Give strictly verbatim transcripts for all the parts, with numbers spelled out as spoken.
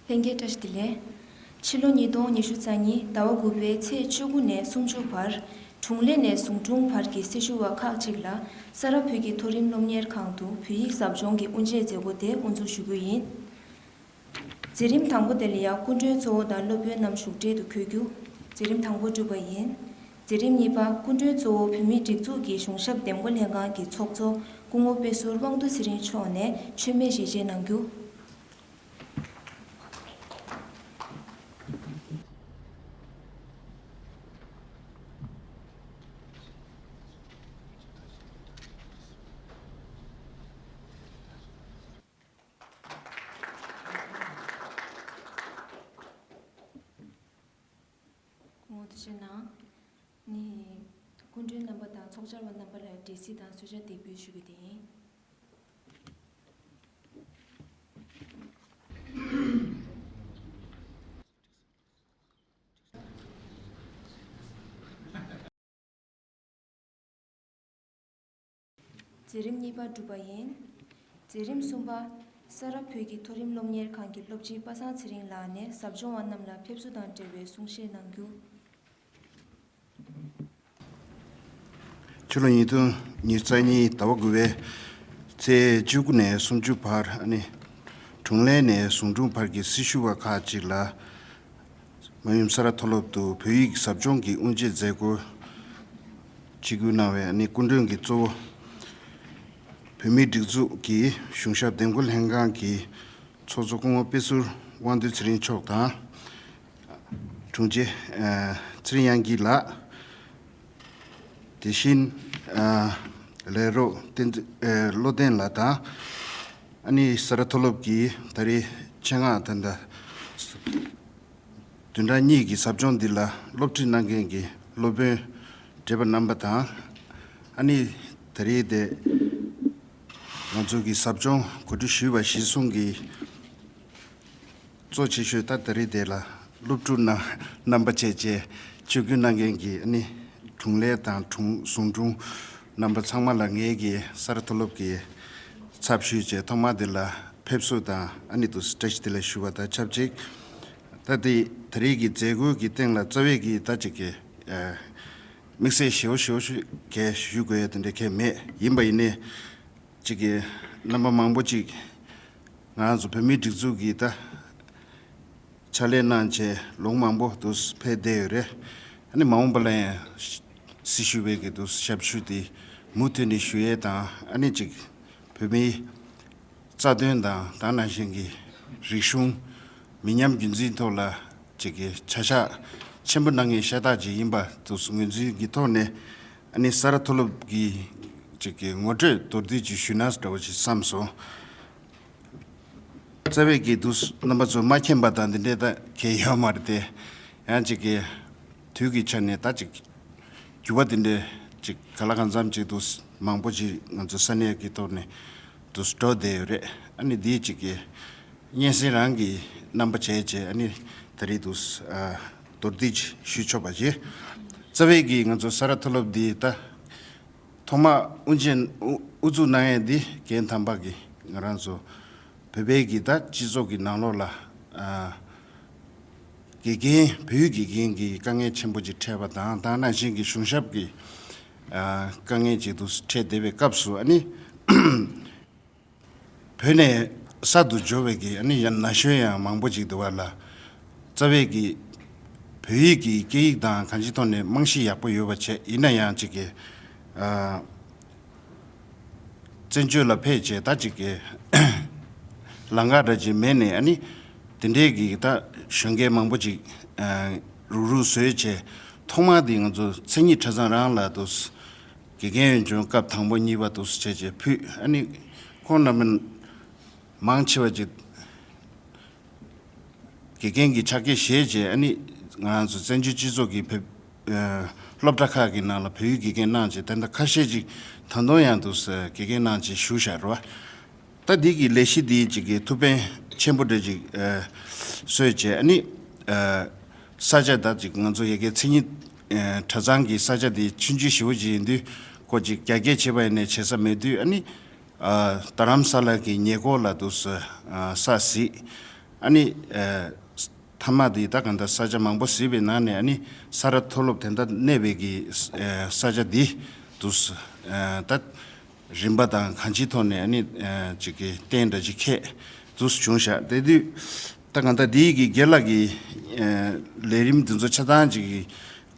ལྷན་རྒྱས་བཀྲ་ཤིས་བདེ་ལེགས། ཕྱི་ལོ་ཉིས་སྟོང་ཉི་ཤུ་རྩ་གཉིས་ཟླ་བ་དགུ་པའི་ཚེས་བཅུ་དགུ་ནས་སུམ་ཅུ་བར། དྲུང་ལས་ནས་ཟུང་དྲུང་བར་གྱི་སྲི་ཞུ་བ་ཁག་ཅིག་ལ་ས་རཱ་བོད་ཀྱི་མཐོ་རིམ་སློབ་གཉེར་ཁང་དུ་བོད་ཡིག་ཟབ་སྦྱོང་གི་དབུ་འབྱེད་མཛད་སྒོ་དེ་དབུ་འཛུགས་ཞུ་རྒྱུ་ཡིན། མཛད་རིམ་དང་པོ་དེ་ལ་ཡང་སྐུ་མགྲོན་གཙོ་བོ་དང་སློབ་དཔོན་རྣམས་བཞུགས་གྲལ་དུ་འཁོད་རྒྱུ། མཛད་རིམ་དང་པོ་གྲུབ་པ་ཡིན། མཛད་རིམ་གཉིས་པ་སྐུ་མགྲོན་གཙོ་བོ་བོད་མིའི་སྒྲིག་འཛུགས་ཀྱི་གཞུང་ཞབས་འདེམས་བསྐོ་ལྷན་ཁང་གི་ཚོགས་གཙོ་སྐུ་ངོ་དཔེ་ཟུར་དབང་འདུས་ཚེ་རིང་མཆོག་ནས་མཆོད་མེ་ཞལ་འབྱེད་གནང་རྒྱུ། སྐུ་ངོ་ཐུགས་རྗེ་གནང་། ནི། སྐུ་མགྲོན་རྣམ་པ་དང་ཚོགས་བཅར་བ་རྣམ་པ་ལ་འབྲེལ་གཟིགས་དང་གསོལ་ཇ་འདེགས་འབུལ་ཞུ་རྒྱུ་དེ་ཡིན། མཛད་རིམ་གཉིས་པ་གྲུབ་པ་ཡིན། མཛད་རིམ་གསུམ་པ། ས་རཱ་བོད་ཀྱི་མཐོ་རིམ་སློབ་གཉེར་ཁང་གི་སློབ་སྤྱི་པ་སངས་ཚེ་རིང་ལགས་ནས་ཟབ་སྦྱོང་བ་རྣམས་ལ་ཕེབས་བསུ་དང་འབྲེལ་བའི་གསུང་བཤད་གནང་རྒྱུ། ཕྱི་ལོ་ཉིས་སྟོང་ཉི་ཤུ་རྩ་གཉིས་ཟླ་བ་དགུ་པའི་ཚེས་བཅུ་དགུ་ནས་སུམ་ཅུ་བར་ཨ་ནི། དྲུང་ལས་ནས་ཟུང་དྲུང་བར་གྱི་སྲི་ཞུ་བ་ཁག་ཅིག་ལ། མ་ཡུམ་ས་རཱ་མཐོ་སློབ་ཏུ་བོད་ཡིག་ཟབ་སྦྱོང་གི་དབུ་འབྱེད་མཛད་སྒོ་ཆིབས་བསྒྱུར་གནང་བའི་ཨ་ནི་སྐུ་མགྲོན་གྱི་གཙོ་བོ། བོད་མིའི་སྒྲིག་འཛུགས་ཀྱི་གཞུང་ཞབས་འདེམས་བསྐོ་ལྷན་ཁང་གི་ཚོགས་གཙོ་སྐུ་ངོ་དཔེ་ཟུར་དབང་འདུས་ཚེ་རིང་མཆོག་དང་། དྲུང་ཆེ་ཚེ་རིང་དབྱངས་སྐྱིད་ལགས། དེ་བཞིན་ལས་རོགས་བསྟན་བློ་ལྡན་ལགས་དང་། ཨ་ནི་ས་རཱ་མཐོ་སློབ་ཀྱི་ད་རེས་ཆེད་མངགས་ད་ལྟ་བདུན་ཕྲག་གཉིས་ཀྱི་ཟབ་སྦྱོང་འདི་ལ་སློབ་ཁྲིད་གནང་མཁན་གྱི་སློབ་དཔོན་བགྲེས་པ་རྣམ་པ་དང་། ཨ་ནི་ད་རེས་དེ་ང་ཚོ་གི་ཟབ་སྦྱོང་གོ་སྒྲིག་ཞུས་པ་གཞིར་བཟུང་གིས། གཙོ་ཆེ་ཤོས་ད་ད་རེས་དེ་ལ་སློབ་ཕྲུག་རྣམ་རྣམ་པ་བཅས་བཅས་ཆིབས་བསྒྱུར་གནང་མཁན་གྱི་ཨ་ནི་དྲུང་ལས་དང་དྲུང་ཟུང་དྲུང་རྣམ་པ་ཚང་མ་ལ་ངེད་ཀྱི་ས་རཱ་མཐོ་སློབ་ཀྱི་ཚབ་ཞུས་བྱས་ཐོག་མ་དེ་ལ་ཕེབས་བསུ་དང་ཨ་ནི་དུ་བཀྲ་ཤིས་བདེ་ལེགས་ཞུ་བ་དང་ཆབས་ཅིག་ད་དེ་ད་རེས་ཀྱི་མཛད་སྒོ་གི་སྟེང་ལ་རྩ་བའི་གི་ད་ཅིག་གི་དམིགས་བསལ་ཞེ་པོ་ཞེ་པོ་ཞིག་གས་ཞུ་དགོས་ཡ་དེ་འདྲ་གས་མེད། ཡིན་པ་ཡིན་ནའི། ཅིག་གི་རྣམ་པ་མང་པོ་ཅིག་ང་རང་ཚོ་བོད་མིའི་སྒྲིག་འཛུགས་ཀྱི་ད་ཕྱག་ལས་གནང་བྱས་ལོ་མང་པོ་དུ་ཕེབས་བསྡད་ཡོད་རེད། ཨ་ནི་མ་འོངས་པ་ལ་ཡང་སྲི་ཞུ་བའི་གི་དུ་ཞབས་ཞུ་དེ་མུ་མཐུད་ནས་ཞུ་ཡས་དང་ཨ་ནི་ཅིག་བོད་མིའི་རྩ་དོན་དང་ད་ནང་བཞིན་གྱི་རིག་གཞུང་མི་ཉམས་རྒྱུན་འཛིན་ཐོག་ལ་ཅིག་གི་བྱ་གཞག་ཆེན་པོ་གནང་མཁན་ཤ་སྟག་ཅིག་ཡིན་པ་དུ་ངོས་འཛིན་གྱི་ཐོག་ནས་ཨ་ནི་ས་རཱ་མཐོ་སློབ་ཀྱི་ཅིག་གི་ངོ་སྤྲོད་མདོར་བསྡུས་ཅིག་ཞུས་ན་འདྲ་བོ་ཞིག་བསམ་སོང་། རྩ་བའི་གི་དུ་རྣམ་པ་ཚོ་མ་མཁྱེན་པ་དང་འདི་འདྲའི་ད་གལ་ཡོད་མ་རེད་དེ། ཡང་ཅིག་གི་དུས་ཀྱི་ཆ་ནས་ད་ཅིག་འགྱུར་བ་འདི་འདྲའི་ཅིག་ག་ལ་གང་འཚམ་ཅིག་དུ་མང་པོ་ཅིག་ང་ཚོ་ས་གནས་ཀྱི་ཐོག་ནས་དུ་འགྲོ་བསྡད་ཡོད་རེད། ཨ་ནི་འདིའི་ཅིག་གི་སྙན་སེང་རང་གི་རྣམ་པ་བྱས་བྱས་ཨ་ནི་ད་རེས་དུ་མདོར་བསྡུས་ཅིག་ཞུས་ཆོག་པ་བྱེད། རྩ་བའི་གི་ང་ཚོ་ས་རཱ་མཐོ་སློབ་འདི་ད། ཐོག་མ་དབུ་འབྱེད་དབུ་དབུ་འཛུགས་གནང་ཡས་འདི་རྒན་དམ་པ་གིས་ང་རང་ཚོ་བོད་པའི་གི་ད་སྤྱི་ཚོགས་ཀྱི་ནང་ལོགས་ལ་ཨ་དགེ་རྒན་བོད་ཡིག་དགེ་རྒན་གྱི་དཀའ་ངལ་ཆེན་པོ་ཅིག་འཕྲད་པ་དང་ད་ནང་བཞིན་གྱི་གཞུང་ཞབས་ཀྱི་ཨ་དཀའ་ངལ་ཅིག་ཏུ་འཕྲད་བསྡད་པའི་སྐབས་སུ་ཨ་ནི། བོད་ནས་གསར་དུ་འབྱོར་བའི་གི་ཨ་ནི་ཡང་ན་གཞོན་ཡང་མང་པོ་ཅིག་འདུག་བ་ལ། རྩ་བའི་གི་བོད་ཡིག་གི་སྐད་ཡིག་དང་གང་ཅིའི་ཐོག་ནས་རྨང་གཞི་ཡག་པོ་ཡོད་པ་བྱས་ཡིན་ན་ཡང་ཅིག་གི་ཨ་བཙན་བྱོལ་ལ་ཕེབས་བྱས་ད་ཅིག་གི་ལམ་ཁ་འདྲ་ཅིག་མེད་ནས་ཨ་ནི་དེ་འདྲའི་གི་ད་གཞོན་སྐྱེས་མང་པོ་ཅིག་ཨ་རུག་རུག་བཟོས་བྱས་ཐོག་མ་དེ་ང་ཚོ་མཚན་ཉིད་གྲྭ་ཚང་རང་ལ་དུ། དགེ་རྒན་ཡོན་ཆུང་སྐབས་དང་པོ་གཉིས་པ་དུ་བྱས་བྱས་ཕུད་ཨ་ནི་ཁོང་རྣམ་པ་མང་ཆེ་བ་ཅིག་དགེ་རྒན་གྱི་ཕྱག་འཁྱེར་བཞེས་བྱས་ཨ་ནི་ང་རང་ཚོ་བཙན་བྱོལ་སྤྱི་ཚོགས་ཀྱི་བོད་སློབ་གྲྭ་ཁག་གི་ནང་ལ་བོད་ཡིག་དགེ་རྒན་གནང་བྱས་ད་ལྟ་ཁ་ཤས་ཅིག་ད་དུང་ཡང་དུ་དགེ་རྒན་གནང་བྱས་བཞུགས་བཞག་རེད་བ། ད་འདི་གི་ལས་གཞི་འདི་ཅིག་གི་ཐུགས་ཕན་ཆེན་པོ་འདྲ་ཅིག་ཨ་གསོས་བྱས་ཨ་ནི་ཨ་ས་ཆ་ད་ཅིག་ང་ཚོ་ཡ་གི་མཚན་ཉིད་ཨ་གྲྭ་ཚང་གི་ས་ཆ་འདི་ཆུང་ཆུང་ཞེ་པོ་ཅིག་ཡིན་དུས་ཁོ་ཅིག་རྒྱ་སྐྱེད་བྱེད་པ་ཡིན་ནའི་བྱེད་ས་མེད་དུས་ཨ་ནི་ཨ་རྡ་རམ་ས་ལ་གི་ཉེ་འཁོར་ལ་དུ་ས་ཨ་ས་གཟིགས་ ཨ་ནི་ཨ་མཐའ་མ་དེ་ད་གང་ལྟར་ས་ཆ་མང་པོ་གཟིགས་པའི་ནང་ནས་ཨ་ནི་ས་རཱ་མཐོ་སློབ་དེ་འདྲ་གནས་པའི་གི་ཨ་ས་ཆ་འདི་དུ་ཨ་ད་རིམ་པ་དང་གང་ཅིའི་ཐོག་ནས་ཨ་ནི་ཨ་ཅིག་གི་རྟེན་འདྲ་ཅིག་འཁེལ་དུ་བྱུང་ཤག་དེ་དུས་ད་གང་ལྟར་འདི་གི་དགེ་ལགས་ཀྱི་ཨ་ལས་རིམ་འདི་ཚོ་ཆ་ཚང་ཅིག་གི་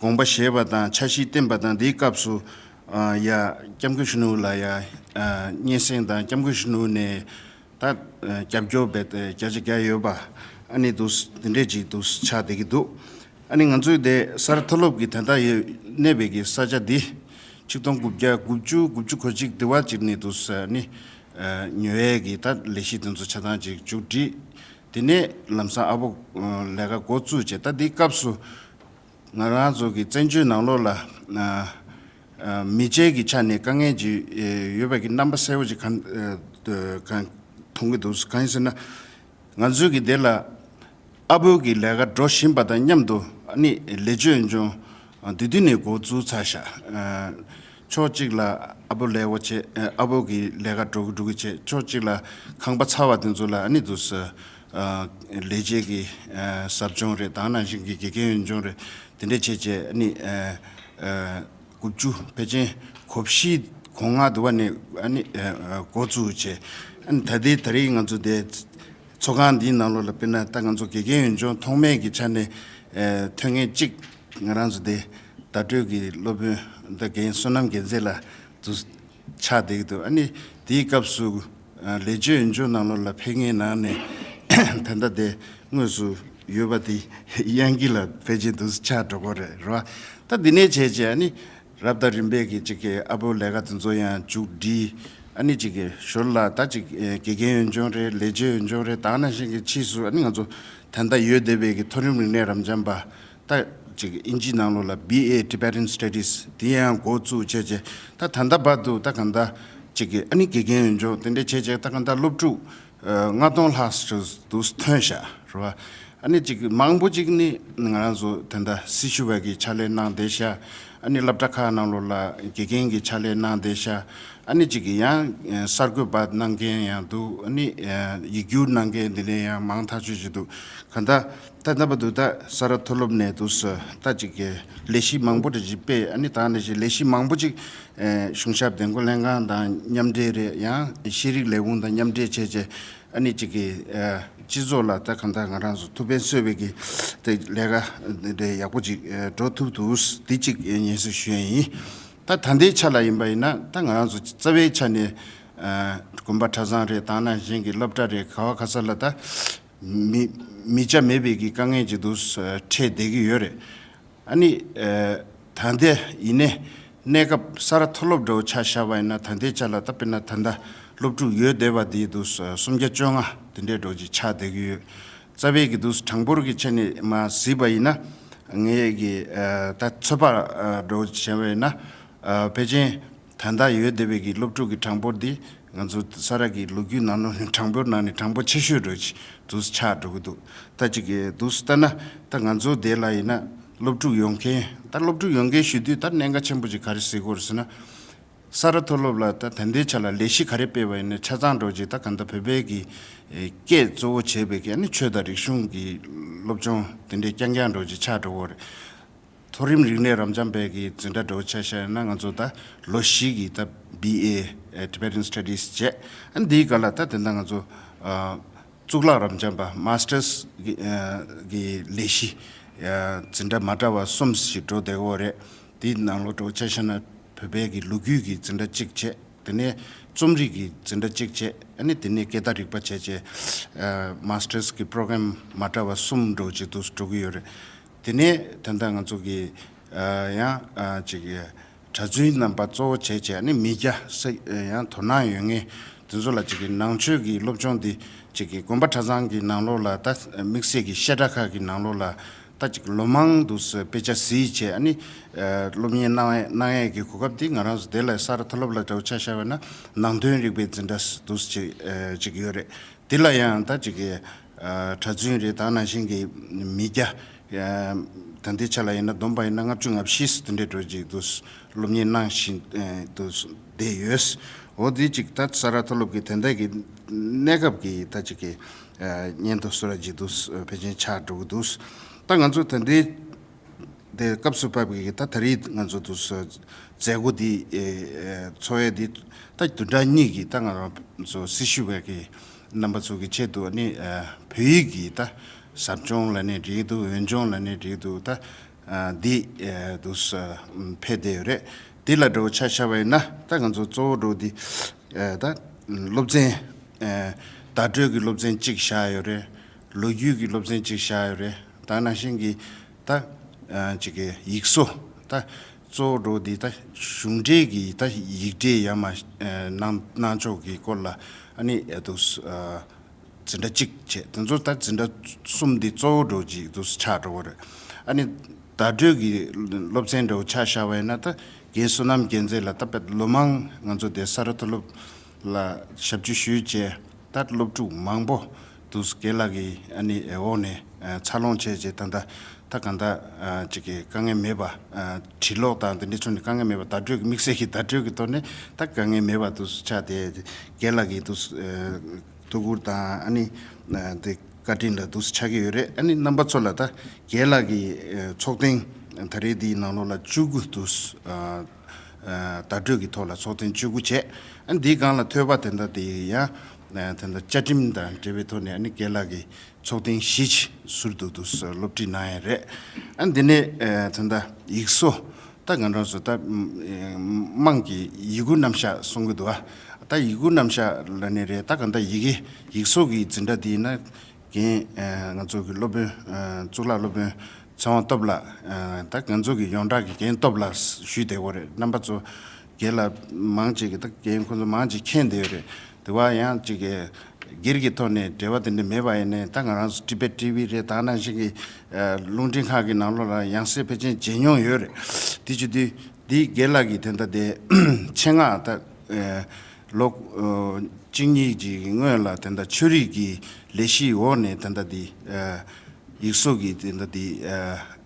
དགོངས་པ་བཞེས་པ་དང་འཆར་གཞི་བཏིང་པ་དང་། འདིའི་སྐབས་སུ་ཨ་ཡ་སྐྱབས་མགོན་ཆེན་པོ་ལ་ཡ་ཨ་སྙན་སེང་དང་སྐྱབས་མགོན་ཆེན་པོ་ནས་ད་ཨ་རྒྱབ་སྐྱོར་བས་བརྒྱ་ཆ་བརྒྱ་ཡོད་པ་ཨ་ནི་འདུག་དེ་འདྲས་ཅིག་འདུག་ཆགས་བསྡད་ཀྱི་འདུག་ཨ་ནི་ང་ཚོའི་དེ་ས་རཱ་མཐོ་སློབ་ཀྱི་དེ་འདྲ་ཡོད་གནས་པའི་གི་ས་ཆ་འདི་ཆིག་སྟོང་དགུ་བརྒྱ་དགུ་བཅུ་དགུ་བཅུ་གོ་གཅིག་དེ་བ་ཅིག་ནས་འདུག་ཨ་ནི་ཨ་ཉོ་ཡས་ཀྱི་ད་ལས་གཞི་དེ་ཚོ་ཆ་ཚང་ཅིག་མཇུག་བསྒྲིལ། དེ་ནས་ལམ་སང་ཨ་ཕོ་ཨ་ལས་ཀ་འགོ་བཙུགས་བྱས། ད་འདིའི་སྐབས་སུ་ང་རང་ཚོ་གི་བཙན་བྱོལ་ནང་ལོགས་ལ་ཨ་ཨ་མི་ཆའི་གི་ཆ་ནས་དཀའ་ངལ་ཅིག་ཨེ་ཡོད་པ་གི་རྣམ་པ་གསལ་པོ་ཅིག་གང་ཨེ་གང་མཐོང་གི་འདུག་གང་ཡིན་ཟེར་ན། ང་ཚོའི་གི་དེ་ལ་ཨ་ཕོ་གི་ལས་ཀ་འགྲོ་བཞིན་པ་དང་མཉམ་དུ་ཨ་ནི་ལས་བྱེད་ཡོན་ཆུང་ཨ་དེ་དུས་ནས་འགོ་བཙུགས་ཚར་ཤག་ཨ་ཕྱོགས་གཅིག་ལ་ཨ་ཕོ་ལས་འགོ་བྱས། ཨ་ཕོ་གི་ལས་ཀ་འགྲོ་གི་འགྲོ་གི་བྱས། ཕྱོགས་གཅིག་ལ་ཁང་པ་ཚ་བ་དེ་ཚོ་ལ་ཨ་ནི་འདུག་ཨ་ལས་བྱེད་ཀྱི་ཨ་ཟབ་སྦྱོང་རེད། དེ་ནང་བཞིན་གྱི་དགེ་རྒན་ཡོན་ཆུང་རེད། དེ་འདྲས་བྱས་བྱས་ཨ་ནི་ཨ་ཨ་དགུ་བཅུ་ཕལ་ཆེར་གོ་བཞི་གོ་ལྔ་དུ་བ་ནས་ཨ་ནི་ཨ་ཨ་འགོ་བཙུགས་བྱས། ཨ་ནི་ད་ལྟའི་ད་རེས་ང་ཚོ་དེ་ཚོགས་ཁང་འདིའི་ནང་ལོགས་ལ་དཔེར་ན་ད་ང་ཚོ་དགེ་རྒན་ཡོན་ཆུང་ཐོག་མའི་གི་ཆ་ནས་ཨ་ཐོན་མཁན་གཅིག་ང་རང་ཚོ་དེ་བརྡ་སྤྲོད་ཀྱི་སློབ་དཔོན་ད་རྒན་བསོད་ནམས་རྒྱལ་མཚན་ལགས་དུ་ཆགས་བསྡད་ཀྱི་འདུག་ཨ་ནི་དེའི་སྐབས་སུ་ཨ་ལས་བྱེད་ཡོན་ཆུང་ནང་ལོགས་ལ་ཕེབས་མཁན་ནང་ནས་ད་ལྟ་དེ་དངོས་སུ་ཡོད་པ་དེ་དབྱངས་སྐྱིད་ལགས་ཕལ་ཆེར་དུ་ཆགས་འགྲོ་གི་རེད། རེད་བ། ད་འདི་ནས་བྱས་བྱས་ཨ་ནི་རབ་དང་རིམ་པས་ཀྱི་ཅིག་གི་ཨ་ཕོ་ལས་ཀ་དེ་ཚོ་ཡང་མཇུག་བསྒྲིལ། ཨ་ནི་ཅིག་གི་ཞོར་ལ་ད་ཅིག་ཨེ་དགེ་རྒན་ཡོན་ཆུང་རེད། ལས་བྱེད་ཡོན་ཆུང་རེད། དེ་ནང་བཞིན་གྱི་ཕྱིས་སུ་ཨ་ནི་ང་ཚོ་ད་ལྟ་ཡོད་བསྡད་པའི་གི་མཐོ་རིམ་རིག་གནས་རབ་འབྱམས་པ་ད་ཅིག་ཨིན་ཇིའི་ནང་ལོགས་ལ་བི་ཨེ་Tibetan Studies དེ་ཡང་འགོ་བཙུགས་བྱས་བྱས། ད་ད་ལྟ་བར་དུ་ད་གང་ལྟར་ཅིག་གི་ཨ་ནི་དགེ་རྒན་ཡོན་ཆུང་དེ་འདྲས་བྱས་བྱས་ད་གང་ལྟར་སློབ་ཕྲུག་ཨ་ལྔ་སྟོང་ལྷག་ཙམ་དུ་ཐོན་ཤག་རེད་བ། ཨ་ནི་ཅིག་མང་པོ་ཅིག་ནི་ང་རང་ཚོ་དེ་འདྲ་སྲི་ཞུ་བ་གི་ཕྱག་ལས་གནང་བསྡད་ཤག་ཨ་ནི་སློབ་གྲྭ་ཁག་ནང་ལོགས་ལ་དགེ་རྒན་གྱི་ཕྱག་ལས་གནང་བསྡད་ཤག་ཨ་ནི་ཅིག་གི་ཡང་ཨ་གསར་འགོད་པ་གནང་མཁན་ཡང་འདུག་ཨ་ནི་ཨ་ཡིག་སྒྱུར་གནང་མཁན་འདི་འདྲ་ཡང་མང་ཐག་ཆོད་ཅིག་འདུག་གང་ལྟར་ད་ལྟ་བར་དུ་ད་ས་རཱ་མཐོ་སློབ་ནས་འདུག་སེ་ད་ཅིག་གི་ལས་གཞི་མང་པོ་འདྲ་ཅིག་སྤེལ། ཨ་ནི་ད་ནང་བཞིན་ལས་གཞི་མང་པོ་ཅིག་ཨ་གཞུང་ཞབས་འདེམས་བསྐོ་ལྷན་ཁང་དང་མཉམ་འབྲེལ་རེད། ཡང་ཤེས་རིག་ལས་ཁུངས་དང་མཉམ་འབྲེལ་བྱས་བྱས་ཨ་ནི་ཅིག་གི་ཨ་སྤྱི་ཚོགས་ལ་ད་གང་ལྟར་ང་རང་ཚོ་ཐུགས་ཕན་གསོས་པའི་གི་དེ་ལས་ཀ་དེ་ཡག་པོ་ཅིག་ཨ་འགྲོ་ཐུབ་འདུག་འདི་ཅིག་ཨ་སྙན་སེང་ཞུ་ཡ་ཡིན། ད་ད་ལྟའི་ཆ་ལ་ཡིན་པ་ཡིན་ན་ད་ང་རང་ཚོ་རྩ་བའི་ཆ་ནས་ཨ་དགོན་པ་གྲྭ་ཚང་རེད། དེ་ནང་བཞིན་གྱི་སློབ་གྲྭ་རེད། ག་བ་ག་ས་ལ་ད་མི་མི་ཆ་མེད་པའི་གི་དཀའ་ངལ་ཅིག་འདུག་སེ་འཕྲད་བསྡད་ཀྱི་ཡོད་རེད། ཨ་ནི་ཨ་ད་ལྟ་ཡིན་ནའི་གནས་སྐབས་ས་རཱ་མཐོ་སློབ་འདྲ་བོ་ཆ་བཞག་པ་ཡིན་ན་ད་ལྟའི་ཆ་ལ་ད་དཔེར་ན་ད་ལྟ་སློབ་ཕྲུག་ཡོད་བསྡད་པ་དེ་འདུག་སེ་སུམ་བརྒྱ་བཅོ་ལྔ་དེ་འདྲའི་འདྲ་བོ་ཅིག་ཆགས་བསྡད་ཀྱི་ཡོད། རྩ་བའི་གི་འདུག་སེ་གྲངས་འབོར་གྱི་ཆ་ནས་མར་གཟིགས་པ་ཡིན་ན་ངའི་གི་ཨ་ད་ཚོད་དཔག་ཨ་འདྲ་བོ་བྱས་པ་ཡིན་ན་ཨ་ཕལ་ཆེར་ད་ལྟ་ཡོད་བསྡད་པའི་གི་སློབ་ཕྲུག་གི་གྲངས་འབོར་འདི་ང་ཚོ་ས་རཱ་གི་ལོ་རྒྱུས་ནང་ལོགས་ནས་གྲངས་འབོར་ནང་ནས་གྲངས་འབོར་ཆེ་ཤོས་འདྲ་བོ་ཅིག་འདུག་སེ་ཆགས་འགྲོ་གི་འདུག་ད་ཅིག་གི་འདུག་སེ་ལྟ་ན་ད་ང་ཚོ་དེ་ལ་ཡིན་ན་སློབ་ཕྲུག་ཡོང་མཁན། ད་སློབ་ཕྲུག་ཡོང་མཁན་ཞུ་དུས་ད་གནད་འགག་ཆེན་པོ་ཅིག་ག་རེ་གཟིགས་དགོས་རེད་ཟེར་ན། ས་རཱ་མཐོ་སློབ་ལ་ད་ད་ལྟའི་ཆ་ལ་ལས་གཞི་ག་རེ་སྤེལ་བ་ཡིན་ན་ཆ་ཚང་འདྲ་བོ་ཅིག་ད་གང་ལྟར་བོད་པའི་གི་ཨེ་སྐད་གཙོ་བོ་བྱས་པའི་གི་ཨ་ནི་ཆོས་དང་རིག་གཞུང་གི་སློབ་སྦྱོང་དེ་འདྲའི་རྐྱང་རྐྱང་འདྲ་བོ་ཅིག་ཆགས་འགྲོ་གི་ཡོད་རེད། མཐོ་རིམ་རིག་གནས་རབ་འབྱམས་པའི་གི་འཛིན་གྲྭ་འདྲ་བོ་ཆ་བཞག་ན་ང་ཚོ་ད་ལོ་བཞི་གི་ད་བི་ཨེ་ཨེ་Tibetan Studies བྱས། ཨ་ནི་འདིའི་སྒང་ལ་ད་དེ་འདྲ་ང་ཚོ་ཨ་གཙུག་ལག་རབ་འབྱམས་པ་Masters གི་ཨ་གི་ལས་གཞི་ཨ་འཛིན་གྲྭ་མ་འདྲ་བ་གསུམ་ཞིག་འགྲོ་བསྡད་ཡོད་རེད། དེའི་ནང་ལོགས་འདྲ་བོ་ཆ་བཞག་ན་བོད་པའི་གི་ལོ་རྒྱུས་ཀྱི་འཛིན་གྲྭ་གཅིག་བྱས། དེ་ནས་རྩོམ་རིག་གི་འཛིན་གྲྭ་གཅིག་བྱས། ཨ་ནི་དེ་ནས་སྐད་བརྡ་རིག་པ་བྱས་བྱས་ཨ་Masters གི་program མ་འདྲ་བ་གསུམ་འདྲ་བོ་ཅིག་འདུག་སེ་འགྲོ་གི་ཡོད་རེད། དེ་ནས་ད་ལྟ་ང་ཚོ་གི་ཨ་ཡང་ཨ་ཅིག་གྲྭ་བཙུན་རྣམ་པ་གཙོ་བོ་བྱས་བྱས་ཨ་ནི་མི་སྐྱ་ས་ཡང་དོ་སྣང་ཡོད་མཁན་དེ་ཚོ་ལ་ཅིག་གི་ནང་ཆོས་ཀྱི་སློབ་སྦྱོང་འདི་ཅིག་གི་དགོན་པ་གྲྭ་ཚང་གི་ནང་ལོགས་ལ་ད་དམིགས་བསལ་གྱི་བཤད་གྲྭ་ཁག་གི་ནང་ལོགས་ལ་ད་ཅིག་ལོ་མང་དུ་དཔེ་ཆ་གཟིགས་བྱས་ཨ་ནི་ཨ་སློབ་གཉེར་གནང་གནང་ཡས་ཀྱི་གོ་སྐབས་འདི་ང་རང་ཚོ་དེ་ལ་ས་རཱ་མཐོ་སློབ་ལ་འདྲ་བོ་ཆ་བཞག་པ་ན་ནང་དོན་རིག་པའི་འཛིན་གྲྭ་འདུག་སེ་ཅིག་ཨ་ཅིག་ཡོད་རེད། དེ་ལ་ཡང་ད་ཅིག་གི་ཨ་གྲྭ་བཙུན་རེད། དེ་ནང་བཞིན་གྱི་མི་སྐྱ་ཨ་ད་ལྟའི་ཆ་ལ་ཡིན་ན་བསྡོམས་པ་ཡིན་ན་ལྔ་བཅུ་ང་བཞི་དེ་འདྲའི་འདྲ་བོ་ཅིག་འདུག་སེ་སློབ་གཉེར་གནང་བཞིན་ཨ་འདུག་སེ་བསྡད་ཡོད། འོ་དེ་ཅིག་ད་ས་རཱ་མཐོ་སློབ་ཀྱི་དེ་འདྲ་གི་གནས་སྐབས་ཀྱི་ད་ཅིག་གི་ སྙན་ཐོ་སུ་ར་ཅིག་འདུག་ཕལ་ཆེར་ཆགས་འགྲོ་གི་འདུག་ད་ང་ཚོ་ད་ལྟའི་དེ་སྐབས་སུ་བབས་ཀྱི་ད་ད་རེས་ང་ཚོ་འདུག་མཛད་སྒོ་འདི་འཚོགས་ཡས་འདི་ད་བདུན་ཕྲག་གཉིས་ཀྱི་ད་ང་རང་ཚོ་སྲི་ཞུ་བའི་གི་རྣམ་པ་ཚོ་གི་ཆེད་དུ་ཨ་ནི་བོད་ཡིག་གི་ད་ཟབ་སྦྱོང་ལབ་ནའི་འགྲིག་འདུག་འོན་སྦྱོང་ལབ་ནའི་འགྲིག་འདུག་ད་འདི་འདུག་ཕེབས་བསྡད་ཡོད་རེད། འདི་ལ་འགྲོ་ཆ་བཞག་པ་ཡིན་ན་ད་ང་ཚོ་གཙོ་བོ་འགྲོ་འདི་ད་སློབ་ཚན་བརྡ་སྤྲོད་ཀྱི་སློབ་ཚན་གཅིག་བཞག་ཡོད་རེད། ལོ་རྒྱུས་ཀྱི་སློབ་ཚན་གཅིག་བཞག་ཡོད་རེད། ད་ནང་བཞིན་གྱི་ད་ཅིག་གི་ཡིག་བཟོ་ད་གཙོ་བོ་འགྲོ་འདི་ད་གཞུང་འབྲེལ་གྱི་ད་ཡིག་འབྲེལ་ཡར་མར་གནང་གནང་ཕྱོགས་ཀྱི་སྐོར་ལ་ཨ་ནི་འདུག་འཛིན་གྲྭ་གཅིག་བྱས། དེ་ཚོ་ད་འཛིན་གྲྭ་གསུམ་འདི་གཙོ་བོ་འགྲོ་ཅིག་འདུག་ཆགས་འགྲོ་བ་རེད། ཨ་ནི་བརྡ་སྤྲོད་ཀྱི་སློབ་ཚན་འགྲོ་ཆ་བཞག་པ་ཡིན་ན་ད་རྒན་བསོད་ནམས་རྒྱལ་མཚན་ལ་ད་དཔེ་ལོ་མང་ང་ཚོ་དེ་ས་རཱ་མཐོ་སློབ་ལ་ཞབས་ཕྱི་ཞུས་བྱས་ད་སློབ་ཕྲུག་མང་པོ་འདུག་རྒན་ལགས་ཀྱི་ཨ་ནི་འོག་ནས་འཚར་ལོངས་བྱས་བྱས་ད་ད་ད་གང་ད་ཅིག་གི་དཀའ་ངལ་མེད་པ་བྲིས་ཀློག་དང་དེ་འདྲའི་ཕྱོགས་ནས་དཀའ་ངལ་མེད་པ་བརྡ་སྤྲོད་ཀྱི་དམིགས་བསལ་གྱི་བརྡ་སྤྲོད་ཀྱི་ཐོག་ནས་ད་དཀའ་ངལ་མེད་པ་འདུག་ཆགས་ཏེ་རྒན་ལགས་ཀྱི་འདུག་ཐུགས་ཁུར་དང་ཨ་ནི་དེ་བཀའ་དྲིན་ལ་འདུག་ཆགས་ཀྱི་ཡོད་རེད། ཨ་ནི་རྣམ་པ་ཚོ་ལ་ད་རྒན་ལགས་ཀྱི་ཚོགས་ཐེངས་ད་རེས་འདིའི་ནང་ལོགས་ལ་བཅུ་དགུ་འདུག་བརྡ་སྤྲོད་ཀྱི་ཐོག་ལ་ཚོགས་ཐེངས་བཅུ་དགུ་བྱས། ཨ་ནི་འདིའི་སྒང་ལ་ཐོས་པ་དེ་འདྲ་དེ་ཡང་དེ་འདྲ་བཅའ་ཁྲིམས་དང་འབྲེལ་བའི་ཐོག་ནས་ཨ་ནི་རྒན་ལགས་ཀྱི་ཚོགས་ཐེངས་བཞི་ཅིག་ཟུར་དུ་འདུག་སློབ་ཁྲིད་གནང་ཡས་རེད། ཨ་ནི་འདི་ནས་དེ་འདྲ་ཡིག་བཟོ་ད་ང་རང་ཚོ་ད་དམངས་ཀྱི་ཡི་གུ་རྣམ་གཞག་གསུང་གི་འདུག་ཨ་ད་ཡི་གུ་རྣམ་གཞག་ལབ་ནི་རེད། ད་ག་འདྲ་ཡི་གེ་ཡིག་གཟུགས་ཀྱི་འཛིན་གྲྭ་འདི་ཡིན་ན་རྒན་ང་ཚོ་གི་སློབ་དཔོན་གཙུག་ལག་སློབ་དཔོན་ཚེ་དབང་སྟོབས་ལགས་ད་ང་ཚོ་གི་ཡོངས་གྲགས་ཀྱི་རྒན་སྟོབས་ལགས་ཞུས་བསྡད་ཡོད་རེད། རྣམ་པ་ཚོ་རྒན་ལགས་མང་ཅིག་གིས་ད་རྒན་ཁོང་ཚོ་མང་ཅིག་མཁྱེན་བསྡད་ཡོད་རེད། དེ་བ་ཡང་ཅིག་གི་སྒེར་གྱི་ཐོག་ནས་འབྲེལ་བ་དེ་འདྲ་མེད་པ་ཡིན་ནའི་ད་ང་རང་ཚོ་ཊི་བེཊ་ཊི་ཝི་རེད། ད་ནང་བཞིན་གྱི་རླུང་འཕྲིན་ཁང་གི་ནང་ལོགས་ལ་ཡང་སེ་ཕལ་ཆེར་མཇལ་མྱོང་ཡོད་རེད། དེ་བྱེད་དུས་འདི་རྒན་ལགས་ཀྱི་དེ་འདྲ་དེ་ཆེད་མངགས་ད་ལོ་གཅིག་གཉིས་ཀྱི་སྔོན་ལ་དེ་འདྲ་ཆོས་རིག་གི་ལས་གཞིའི་འོག་ནས་དེ་འདྲ་དེ་ཡིག་གཟུགས་ཀྱི་དེ་འདྲ་དེ་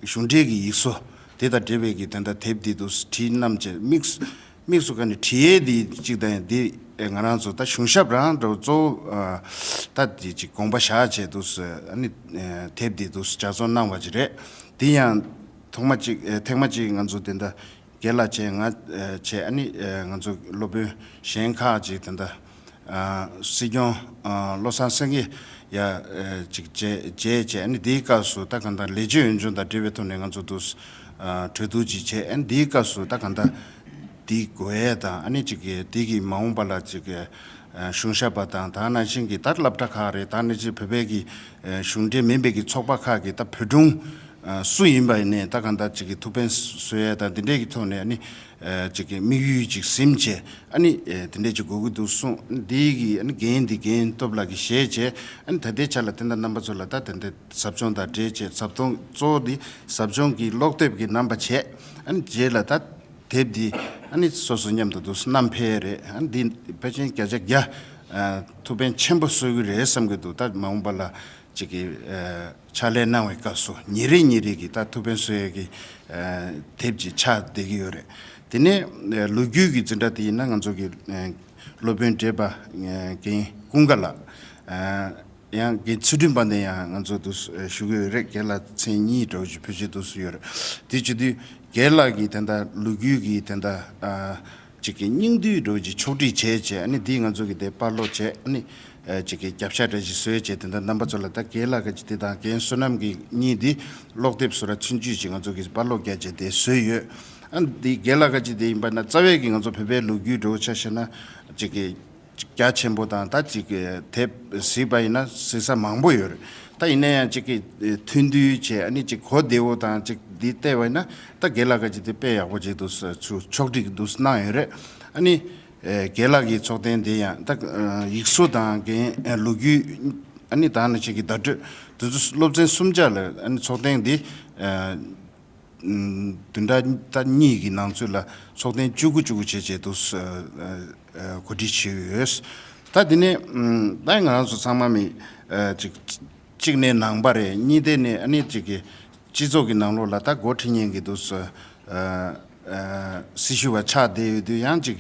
གཞུང་འབྲེལ་གྱི་ཡིག་གཟུགས་དེ་དང་འབྲེལ་བའི་གི་དེ་འདྲ་དེབ་དེ་འདུག་བྲིས་གནང་བྱས་དམིགས་དམིགས་སུ་བཀར་ནས་བྲིས་ཡས་དེ་གཅིག་དང་དེ་ང་རང་ཚོ་ད་གཞུང་ཞབས་རང་འདྲ་བོ་གཙོ་བོ་ད་དེ་ཅིག་དགོངས་པ་བཞག་བྱས་འདུག་ཨ་ནི་དེབ་དེ་འདུག་ལྗགས་རྩོམ་གནང་བ་ཅིག་རེད། དེ་ཡང་ཐོག་མ་གཅིག་ཨེ་ཐེངས་མ་གཅིག་ང་ཚོ་དེ་འདྲ་རྒན་ལགས་བྱས་ང་ཨེ་བྱས་ཨ་ནི་ཨེ་ང་ཚོ་སློབ་དཔོན་གཞན་ཁག་ཅིག་དེ་འདྲ་ཨ་སྲིད་སྐྱོང་ཨ་བློ་བཟང་སེང་གེ་ཡ་ཨེ་ཅིག་མཇལ་མཇལ་བྱས་ཨ་ནི་དེའི་སྐབས་སུ་ད་གང་ལྟར་ལས་བྱེད་འོས་སྦྱོང་དང་འབྲེལ་བའི་ཐོག་ནས་ང་ཚོ་འདུག་ཨ་གྲོས་བསྡུར་ཅིག་བྱས་ཨ་ནི་དེའི་སྐབས་སུ་ད་གང་ལྟར་དེའི་དགོས་ཡས་དང་ཨ་ནི་ཅིག་གི་དེ་གི་མ་འོངས་པ་ལ་ཅིག་གི་ཨ་གཞུང་ཞབས་པ་དང་ད་ནང་བཞིན་གྱི་ད་སློབ་གྲྭ་ཁག་རེད། ད་ནི་ཅིག་བོད་པའི་གི་ཨ་གཞུང་འབྲེལ་མིན་པའི་གི་ཚོགས་པ་ཁག་གི་ད་བོད་དྲུང་ཨ་སུ་ཡིན་པ་ཡིན་ནའི་ད་གང་ལྟར་ཅིག་གི་ཐུགས་ཕན་གསོས་ཡས་དང་འདི་འདྲའི་གི་ཐོག་ནས་ཨ་ནི་ཨ་ཅིག་གི་དམིགས་ཡུལ་ཅིག་ཟིན་བྱས་ཨ་ནི་ཨ་འདི་འདྲའི་ཅིག་དགོས་ཀྱི་འདུག་གསུངས། འདིའི་གི་ཨ་ནི་འགན་འདི་རྒན་སྟོབས་ལགས་ཀྱིས་བཞེས་བྱས་ཨ་ནི་ད་ལྟའི་ཆ་ལ་དེ་འདྲ་རྣམ་པ་ཚོ་ལ་ད་དེ་འདྲའི་ཟབ་སྦྱོང་དང་འབྲེལ་བྱས་ཟབ་སྦྱོང་གཙོ་བོ་འདི་ཟབ་སྦྱོང་གི་ཀློག་དེབ་ཀྱི་རྣམ་པ་བྱས་ཨ་ནི་རྗེས་ལ་ད་དེབ་འདི་ཨ་ནི་སོ་སོ་མཉམ་དུ་འདུག་བསྣམས་ཕེབས་རེད། ཨ་ནི་འདི་ཕལ་ཆེར་བརྒྱ་ཆ་བརྒྱ་ཨ་ཐུགས་ཕན་ཆེན་པོ་གསོས་ཀྱི་རེད་བསམ་གྱི་འདུག་ད་མ་འོངས་པ་ལ་ཅིག་གི་ཨ་ཕྱག་ལས་གནང་བའི་སྐབས་སུ་ཉིན་རེ་ཉིན་རེ་གི་ད་ཐུགས་ཕན་གསོས་ཡས་ཀྱི་ཨ་དེབ་ཅིག་ཆགས་བསྡད་ཀྱི་ཡོད་རེད། དེ་ནས་ཨ་ལོ་རྒྱུས་ཀྱི་འཛིན་གྲྭ་དེ་ཡིན་ན་ང་ཚོ་གི་ཨ་སློབ་དཔོན་བགྲེས་པ་ཨ་རྒན་ཀུན་དགའ་ལགས་ཨ། ཡང་རྒན་ཚུལ་ཁྲིམས་དཔལ་ལྡན་ཡང་ང་ཚོ་འདུག་ཞུ་གི་ཡོད་རེད། རྒན་ལགས་མཚན་གཉིས་འདྲ་བོ་ཞིག་ཕལ་ཆེར་འདུག་ཡོད་རེད། དེ་བྱེད་དུས་རྒན་ལགས་ཀྱིས་དེ་འདྲ་ལོ་རྒྱུས་ཀྱི་དེ་འདྲ་ཨ་ཅིག་གི་སྙིང་བསྡུས་འདྲ་བོ་ཅིག་ཕྱོགས་སྒྲིག་བྱས་བྱས་ཨ་ནི་འདི་ང་ཚོ་གི་དེ་པར་སློག་བྱས་ཨ་ནི་ཨ་ཅིག་གི་རྒྱབ་ཤ་འདྲ་ཞིག་བཟོས་བྱས་དེ་འདྲ་རྣམ་པ་ཚོ་ལ་ད་རྒན་ལགས་ཀྱི་དེ་དང་རྒན་བསོད་ནམས་ཀྱི་གཉིས་འདི་ཀློག་དེབ་བཟོ་ར་ཚུན་ཆད་ཅིག་ང་ཚོ་གི་པར་སློག་རྒྱག་བྱས་དེ་བཟོས་ཡོད། ཨ་ནི་འདི་རྒན་ལགས་ཀྱི་དེ་ཡིན་པ་ན་རྩ་བའི་གི་ང་ཚོ་བོད་པའི་ལོ་རྒྱུས་འདྲ་བོ་ཆ་བཞག་ན་ཅིག་གི་རྒྱ་ཆེན་པོ་དང་ད་ཅིག་དེབ་གཟིགས་པ་ཡིན་ན་གཟིགས་ས་མང་པོ་ཡོད་རེད། ད་ཡིན་ན་ཡང་ཅིག་གི་ཐུང་ཐུང་བྱས་ཨ་ནི་ཅིག་གོ་བདེ་བོ་དང་ཅིག་འདི་བལྟས་པ་ཡིན་ན་ད་རྒན་ལགས་ཀྱི་དེ་དཔེ་ཡག་པོ་ཅིག་འདུག་ཚུར་ཕྱོགས་སྒྲིག་འདུག་གནང་ཡོད་རེད། ཨ་ནི་རྒན་ལགས་ཀྱི་ཚོགས་ཐེངས་དེ་ཡང་ད་ཡིག་གཟུགས་དང་རྒན་ལོ་རྒྱུས་ཨ་ནི་ད་ནི་ཅིག་གི་བརྡ་སྤྲོད་དེ་ཚོ་སློབ་ཚན་གསུམ་ཆ་ལ་ཨ་ནི་ཚོགས་ཐེངས་འདི། བདུན་ཕྲག་ད་གཉིས་ཀྱི་ནང་ཚུད་ལ་ཚོགས་ཐེངས་བཅུ་དགུ་བཅུ་དགུ་བྱས་བྱས་འདུག་གོ་སྒྲིག་བྱས་ཡོད། ད་དེ་ནས་ད་ང་རང་ཚོ་ཚང་མ་མི་ཅིག་གཅིག་ནས་ནང་པ་རེད། གཉིས་དེ་ནས་ཨ་ནི་ཅིག་གི་སྤྱི་ཚོགས་ཀྱི་ནང་ལོགས་ལ་ད་འགོ་ཁྲིད་མཁན་གྱི་འདུག་སྲི་ཞུ་བ་ཆགས་བསྡད་ཡོད་དུས་ཡང་ཅིག་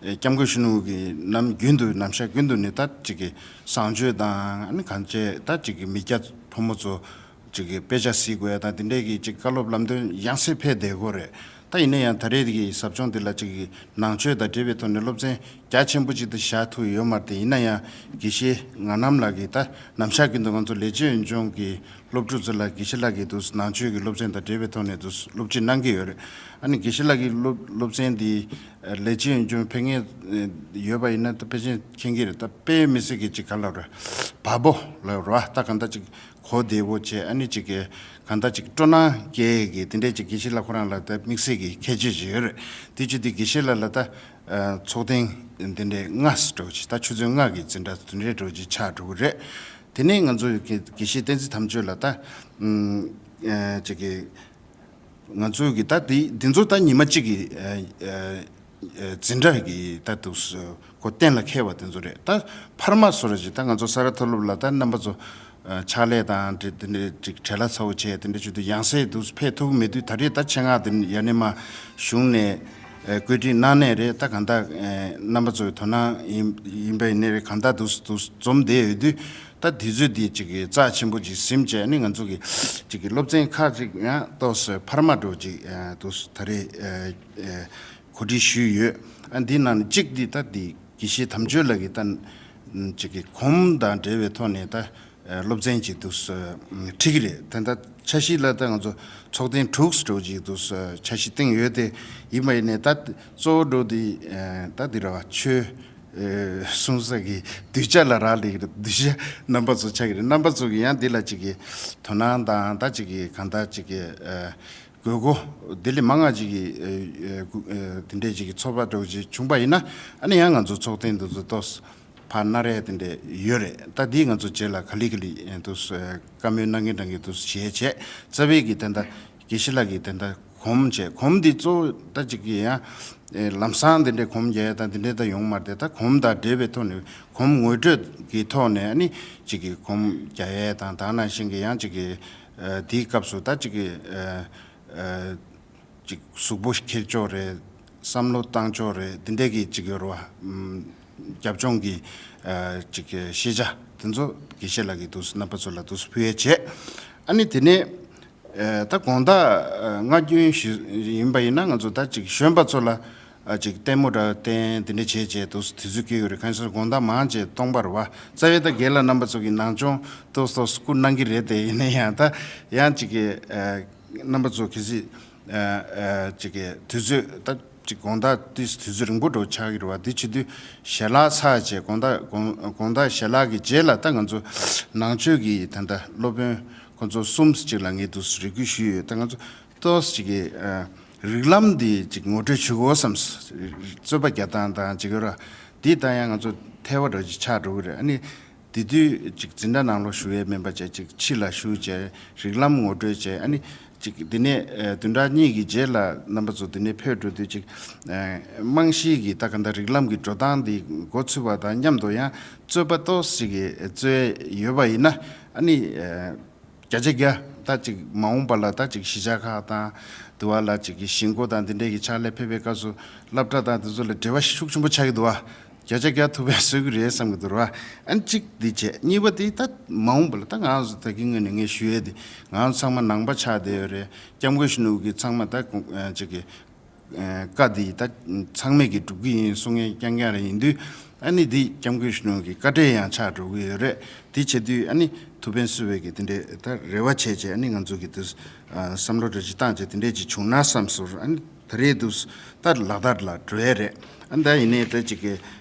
སྐྱབས་མགོན་ཆེན་པོ་གིས་ནམ་རྒྱུན་དུ་ནམ་ཞག་རྒྱུན་དུ་ནས་ད་ཅིག་གི་བཟང་སྤྱོད་དང་ཨ་ནི་གང་བྱས་ད་ཅིག་གི་མི་སྐྱ་ཕོ་མོ་ཚོ་ཅིག་གི་དཔེ་ཆ་གཟིགས་དགོས་ཡ་དང་དེ་འདྲའི་གི་ཅིག་བཀའ་སློབ་ལམ་སྟོན་ཡང་སེ་ཕེབས་བསྡད་ཀྱི་ཡོད་རེད། ད་ཡིན་ན་ཡང་ད་རེས་ཀྱི་ཟབ་སྦྱོང་འདི་ལ་ཅིག་གི་ནང་ཆོས་དང་འབྲེལ་བའི་ཐོག་ནས་སློབ་ཚན་རྒྱ་ཆེན་པོ་ཅིག་ཏུ་བཞག་ཐུབ་ཡོད་མ་རེད་དེ། ཡིན་ན་ཡང་དགེ་བཤེས་ངག་དབང་ལགས་ཀྱིས་ད་ནམ་ཞག་རྒྱུན་དུ་ང་ཚོ་ལས་བྱེད་ཡུལ་ལྗོངས་ཀྱི་སློབ་ཕྲུག་ཚོ་ལ་དགེ་བཤེས་ལགས་ཀྱིས་འདུག་ནང་ཆོས་ཀྱི་སློབ་ཚན་དང་འབྲེལ་བའི་ཐོག་ནས་འདུག་སློབ་ཁྲིད་གནང་གི་ཡོད་རེད། ཨ་ནི་དགེ་བཤེས་ལགས་ཀྱི་སློབ་སློབ་ཚན་འདི་ལས་བྱེད་ཡུལ་ལྗོངས་ཕེབས་མཁན་ཡོད་པ་ཡིན་ན་ད་ཕལ་ཆེར་མཁྱེན་གྱི་རེད། ད་དཔེ་མི་སྲིད་ཀྱི་ཅིག་ག་ལབ་རེད། བབ་པོ་ལབ་རེད་བ། ད་གང་ལྟར་ཅིག་གོ་བདེ་བོ་བྱས། ཨ་ནི་ཅིག་གི་གང་ལྟར་ཅིག་སྤྲོ་སྣང་སྐྱེ་གི་དེ་འདྲའི་ཅིག་དགེ་བཤེས་ལགས་ཁོ་རང་ལ་ད་དམིགས་བསལ་གྱི་ཁྱད་ཆོས་ཅིག་ཡོད་རེད། དེ་བྱས་དུས་དགེ་བཤེས་ལགས་ལ་ད་ཚོགས་ཐེངས་དེ་འདྲའི་ལྔ་འགྲོ་ཅིག་ད་ཆུ་ཚོད་ལྔ་གི་འཛིན་གྲྭ་དེ་འདྲའི་འགྲོ་ཅིག་ཆགས་འགྲོ་གི་རེད། དེ་ནས་ང་ཚོ་དགེ་དགེ་བཤེས་བསྟན་འཛིན་དམ་ཆོས་ལགས་ད་ཨམ་ཨ་ཅིག་གི་ང་ཚོའི་གི་ད་འདི་འདི་ཚོ་ད་ཉི་མ་གཅིག་གི་ཨ་ཨ་ཨ་འཛིན་གྲྭ་གི་ད་འདུག་སེ་ཁོ་གཏན་ལ་འཁེལ་བ་དེ་ཚོ་རེད། ད་འཕར་མ་བཟོ་འདྲ་ཅིག་ད་ང་ཚོ་ས་རཱ་མཐོ་སློབ་ལ་ད་རྣམ་པ་ཚོ་ཨ་ཕྱག་ལས་དང་འབྲེལ་དེ་འདྲ་ཅིག་བྲེལ་བ་ཚ་བོ་བྱས་དེ་འདྲ་བྱེད་དུས་ཡང་སེ་འདུག་སེ་ཕེབས་ཐུབ་མེད་དུས་ད་རེས་ད་ཆེད་མངགས་དེ་ཡར་ནས་མར་གཞུང་ནས་ཨ་བཀོད་སྒྲིག་གནང་ནའི་རེད། ད་གང་ལྟར་ཨ་རྣམ་པ་ཚོའི་དོ་སྣང་ཡིན་ཡིན་པ་ཡིན་ནའི་རེད། གང་ལྟར་འདུག་སེ་འདུག་སེ་འཛོམས་བསྡད་ཡོད་དུས། ད་དུས་ཚོད་འདི་ཅིག་གི་རྩ་ཆེན་པོ་ཅིག་ཟིན་བྱས་ནས་ང་ཚོ་གི་ཅིག་གི་སློབ་ཚན་ཁག་ཅིག་ཡང་ཏོག་ཙམ་འཕར་མ་འགྲོ་ཅིག་ཨ་ཏོག་ཙམ་ད་རེས་ཨ་ཨ་གོ་སྒྲིག་ཞུས་ཡོད། ཨ་འདི་ནང་ནས་གཅིག་འདི་ད་འདི་དགེ་བཤེས་དམ་ཆོས་ལགས་ཀྱིས་ད་ཅིག་གི་གོམ་དང་འབྲེལ་བའི་ཐོག་ནས་ད་ཨ་སློབ་ཚན་ཅིག་འདུག་སེ་ཁྲིད་ཀྱི་རེད། ད་ད་འཆར་གཞི་ལ་ད་ང་ཚོ་ཚོགས་ཐེངས་དྲུག་འགྲོ་ཅིག་འདུག་སེ་འཆར་གཞི་བཏིང་ཡོད་དེ། ཡིན་པ་ཡིན་ནའི་ད་གཙོ་བོ་འགྲོ་འདི་ཨ་ད་འདི་ར་བ་ཆོས། ཨེ་གསུང་ས་གི་གདུལ་བྱ་ལ་རག་ལས་ཀྱི་གདུལ་བྱ་རྣམ་པ་ཚོ་ཆགས་ཀྱི་རེད། རྣམ་པ་ཚོ་གི་ཡང་འདི་ལ་ཅིག་གི་དོ་སྣང་དང་ད་ཅིག་གི་གང་ལྟར་ཅིག་གི་ཨེ་དགོས་མཁོ་འདི་ལས་མང་ང་ཅིག་གི་ཨེ་ཨེ་དེ་འདྲས་ཅིག་གི་ཚོར་བ་འདྲ་ཅིག་བྱུང་པ་ཡིན་ན། ཨ་ནི་ཡང་ང་ཚོ་ཚོགས་ཐེངས་འདི་ཚོ་ཏོག་ཙམ་ཕར་གནང་རེ་དེ་འདྲས་ཡོད་རེད། ད་འདི་ང་ཚོ་རྗེས་ལ་ག་ལེ་ག་ལེ་ཨེ་འདུག་སེ་བཀའ་མོལ་གནང་མཁན་གྲས་ཀྱི་འདུག་སེ་བྱས་བྱས་རྩ་བའི་གི་ད་ལྟ་དགེ་བཤེས་ལགས་ཀྱིས་དེ་འདྲ་གོམ་བྱས། གོམ་འདི་གཙོ་བོ་ད་ཅིག་གི་ཡང་ཨེ་ལམ་སང་དེ་འདྲའི་གོམ་རྒྱག་ཡ་དང་དེ་འདྲའི་ད་ཡོང་མ་རེད། ད་གོམ་དང་འབྲེལ་བའི་ཐོག་ནས་གོམ་ངོ་སྤྲོད་ཀྱི་ཐོག་ནས་ཨ་ནི་ཅིག་གི་གོམ་རྒྱག་ཡ་དང་ད་ནང་བཞིན་གྱི་ཡང་ཅིག་གི་ཨེ་དེའི་སྐབས་སུ་ད་ཅིག་གི་ཨེ་ཨེ་ཅིག་གཟུགས་པོ་འཁྱེར་ཕྱོགས་རེད། བསམ་བློ་བཏང་ཕྱོགས་རེད། འདི་འདྲའི་གི་ཅིག་ཡོད་རེད་བ། ཨམ་རྒྱབ་ལྗོངས་ཀྱི་ཨ་ཅིག་གི་ཤེས་བྱ་དེ་ཚོ་དགེ་བཤེས་ལགས་ཀྱིས་འདུག་སེ་རྣམ་པ་ཚོ་ལ་འདུག་སེ་ཕུལ་ཡས་བྱས། ཨ་ནི་དེ་ནས་ཨ་ད་དགོང་དག་ཨ་སྔ་རྒྱུན་ཞུ་ཡིན་པ་ཡིན་ན་ང་ཚོ་ད་ཅིག་གཞོན་པ་ཚོ་ལ་ཨ་ཅིག་ལྟད་མོ་འདྲ་བསྟན་དེ་འདྲ་བྱས་བྱས་འདུག་སེ་དུས་ཚོད་སྐྱེལ་གྱི་རེད། གང་ཡིན་ཟེར་ན་དགོང་དག་མང་ཆེ་སྟོང་པ་རེད་བ། རྩ་བའི་ད་རྒན་ལགས་རྣམ་པ་ཚོ་གིས་ནང་སྦྱོང་ཏོག་ཙམ་ཏོག་ཙམ་བསྐུར་གནང་གི་རེད་དེ། ཡིན་ན་ཡང་ད་ཡང་ཅིག་གི་ཨ་རྣམ་པ་ཚོ་གལ་སྲིད་ཨ་ཨ་ཅིག་གི་དུས་ཚོད་ད་ཅིག་དགོང་དག་ཏོག་ཙམ་དུས་ཚོད་རིང་པོ་འགྲོ་ཆགས་ཀྱི་རེད་བ། དེ་བྱེད་དུས་ཞལ་ལག་ཚར་བྱས་དགོང་དག་དགོང་དགོང་དག་ཞལ་ལག་གི་རྗེས་ལ་ད་ང་ཚོ་ནང་ཆོས་ཀྱི་ད་ལྟ་སློབ་དཔོན་ཁོང་ཚོ་གསུམ་ཅིག་ལ་ངས་འདུག་སེ་རེ་སྐུལ་ཞུས་ཡོད། ད་ང་ཚོ་ཏོག་ཙམ་ཅིག་གི་ཨ་རིགས་ལམ་འདི་ཅིག་ངོ་སྤྲོད་བྱེད་དགོས་བསམ། རྩོད་པ་རྒྱག་སྟངས་དང་ཅིག་ཡོད་ར། འདི་ད་ཡང་ང་ཚོ་ཐལ་བ་འདྲ་ཅིག་ཆགས་འགྲོ་གི་རེད། ཨ་ནི་དེ་དུས་ཅིག་འཛིན་གྲྭ་ནང་ལོགས་བཞུགས་ཡས་མིན་པ་བྱས་ཅིག་ཕྱི་ལ་བཞུགས་བྱས་རིགས་ལམ་ངོ་སྤྲོད་བྱས། ཨ་ནི་ཅིག་འདི་ནས་ཨ་བདུན་ཕྲག་གཉིས་ཀྱི་རྗེས་ལ་རྣམ་པ་ཚོ་འདི་ནས་ཕེབས་འགྲོ་དུས་ཅིག་ཨ་རྨང་གཞིའི་གི་ད་ག་འདྲ་རིགས་ལམ་གྱི་འགྲོ་སྟངས་འདི་འགོ་ཚུགས་པ་དང་མཉམ་དུ་ཡང་རྩོད་པ་ཏོག་ཙམ་ཅིག་གི་རྩོད་ཡོད་པ་ཡིན་ན། ཨ་ནི་ཨ་བརྒྱ་ཆ་བརྒྱ་ད་ཅིག་མ་འོངས་པ་ལ་ད་ཅིག་གཞིས་ཆགས་ཁག་དང་དུ་བ་ལ་ཅིག་གི་གཞིས་འགོ་དང་འདི་འདྲའི་གི་ཕྱག་ལས་ཕེབས་པའི་སྐབས་སུ་སློབ་གྲྭ་དང་དེ་ཚོ་ལ་འབྲེལ་བ་ཤུགས་ཆེན་པོ་ཆགས་ཀྱི་འདུག་བ། བརྒྱ་ཆ་བརྒྱ་ཐུགས་ཕན་གསོས་ཀྱི་རེད་བསམ་གྱི་འདུག་ར། ཨ་ནི་གཅིག་འདི་བྱས། གཉིས་པ་དེ་ད་མ་འོངས་པ་ལ་ད་ང་ཚོ་ད་གིན་སྔོན་ནས་ངས་ཞུ་ཡས་དེ་ང་ཚོ་ཚང་མ་ནང་པ་ཆགས་བསྡད་ཡོད་རེད། སྐྱབས་མགོན་ཆེན་པོ་གི་ཚང་མ་ད་ཅིག་གི་བཀའ་འདི་ད་ཚང་མས་ཀྱིས་སྒྲུབ་ཀྱི་ཡིན་གསུང་མཁན་རྐྱང་རྐྱང་རེ་ཡིན་དུས། ཨ་ནི་འདི་སྐྱབས་མགོན་ཆེན་པོ་གི་བཀའ་དྲིན་ཡང་ཆགས་འགྲོ་གི་ཡོད་རེད། དེ་བྱེད་དུས་ཨ་ནི་ཐུགས་ཕན་གསོས་པའི་གི་དེ་འདྲའི་ད་རེ་བ་བྱས་བྱས། ཨ་ནི་ང་ཚོ་གི་དེ་བསམ་བློ་འདྲ་ཅིག་བཏང་བྱས་དེ་འདྲས་ཅིག་བྱུང་ན་བསམ་སོང་། ཨ་ནི་ད་རེས་དུས་ད་ལག་བསྟར་ལ་འགྲོ་ཡས་རེད། ཨ་ནི་ད་ཡིན་ནའི་ད་ཅིག་གི་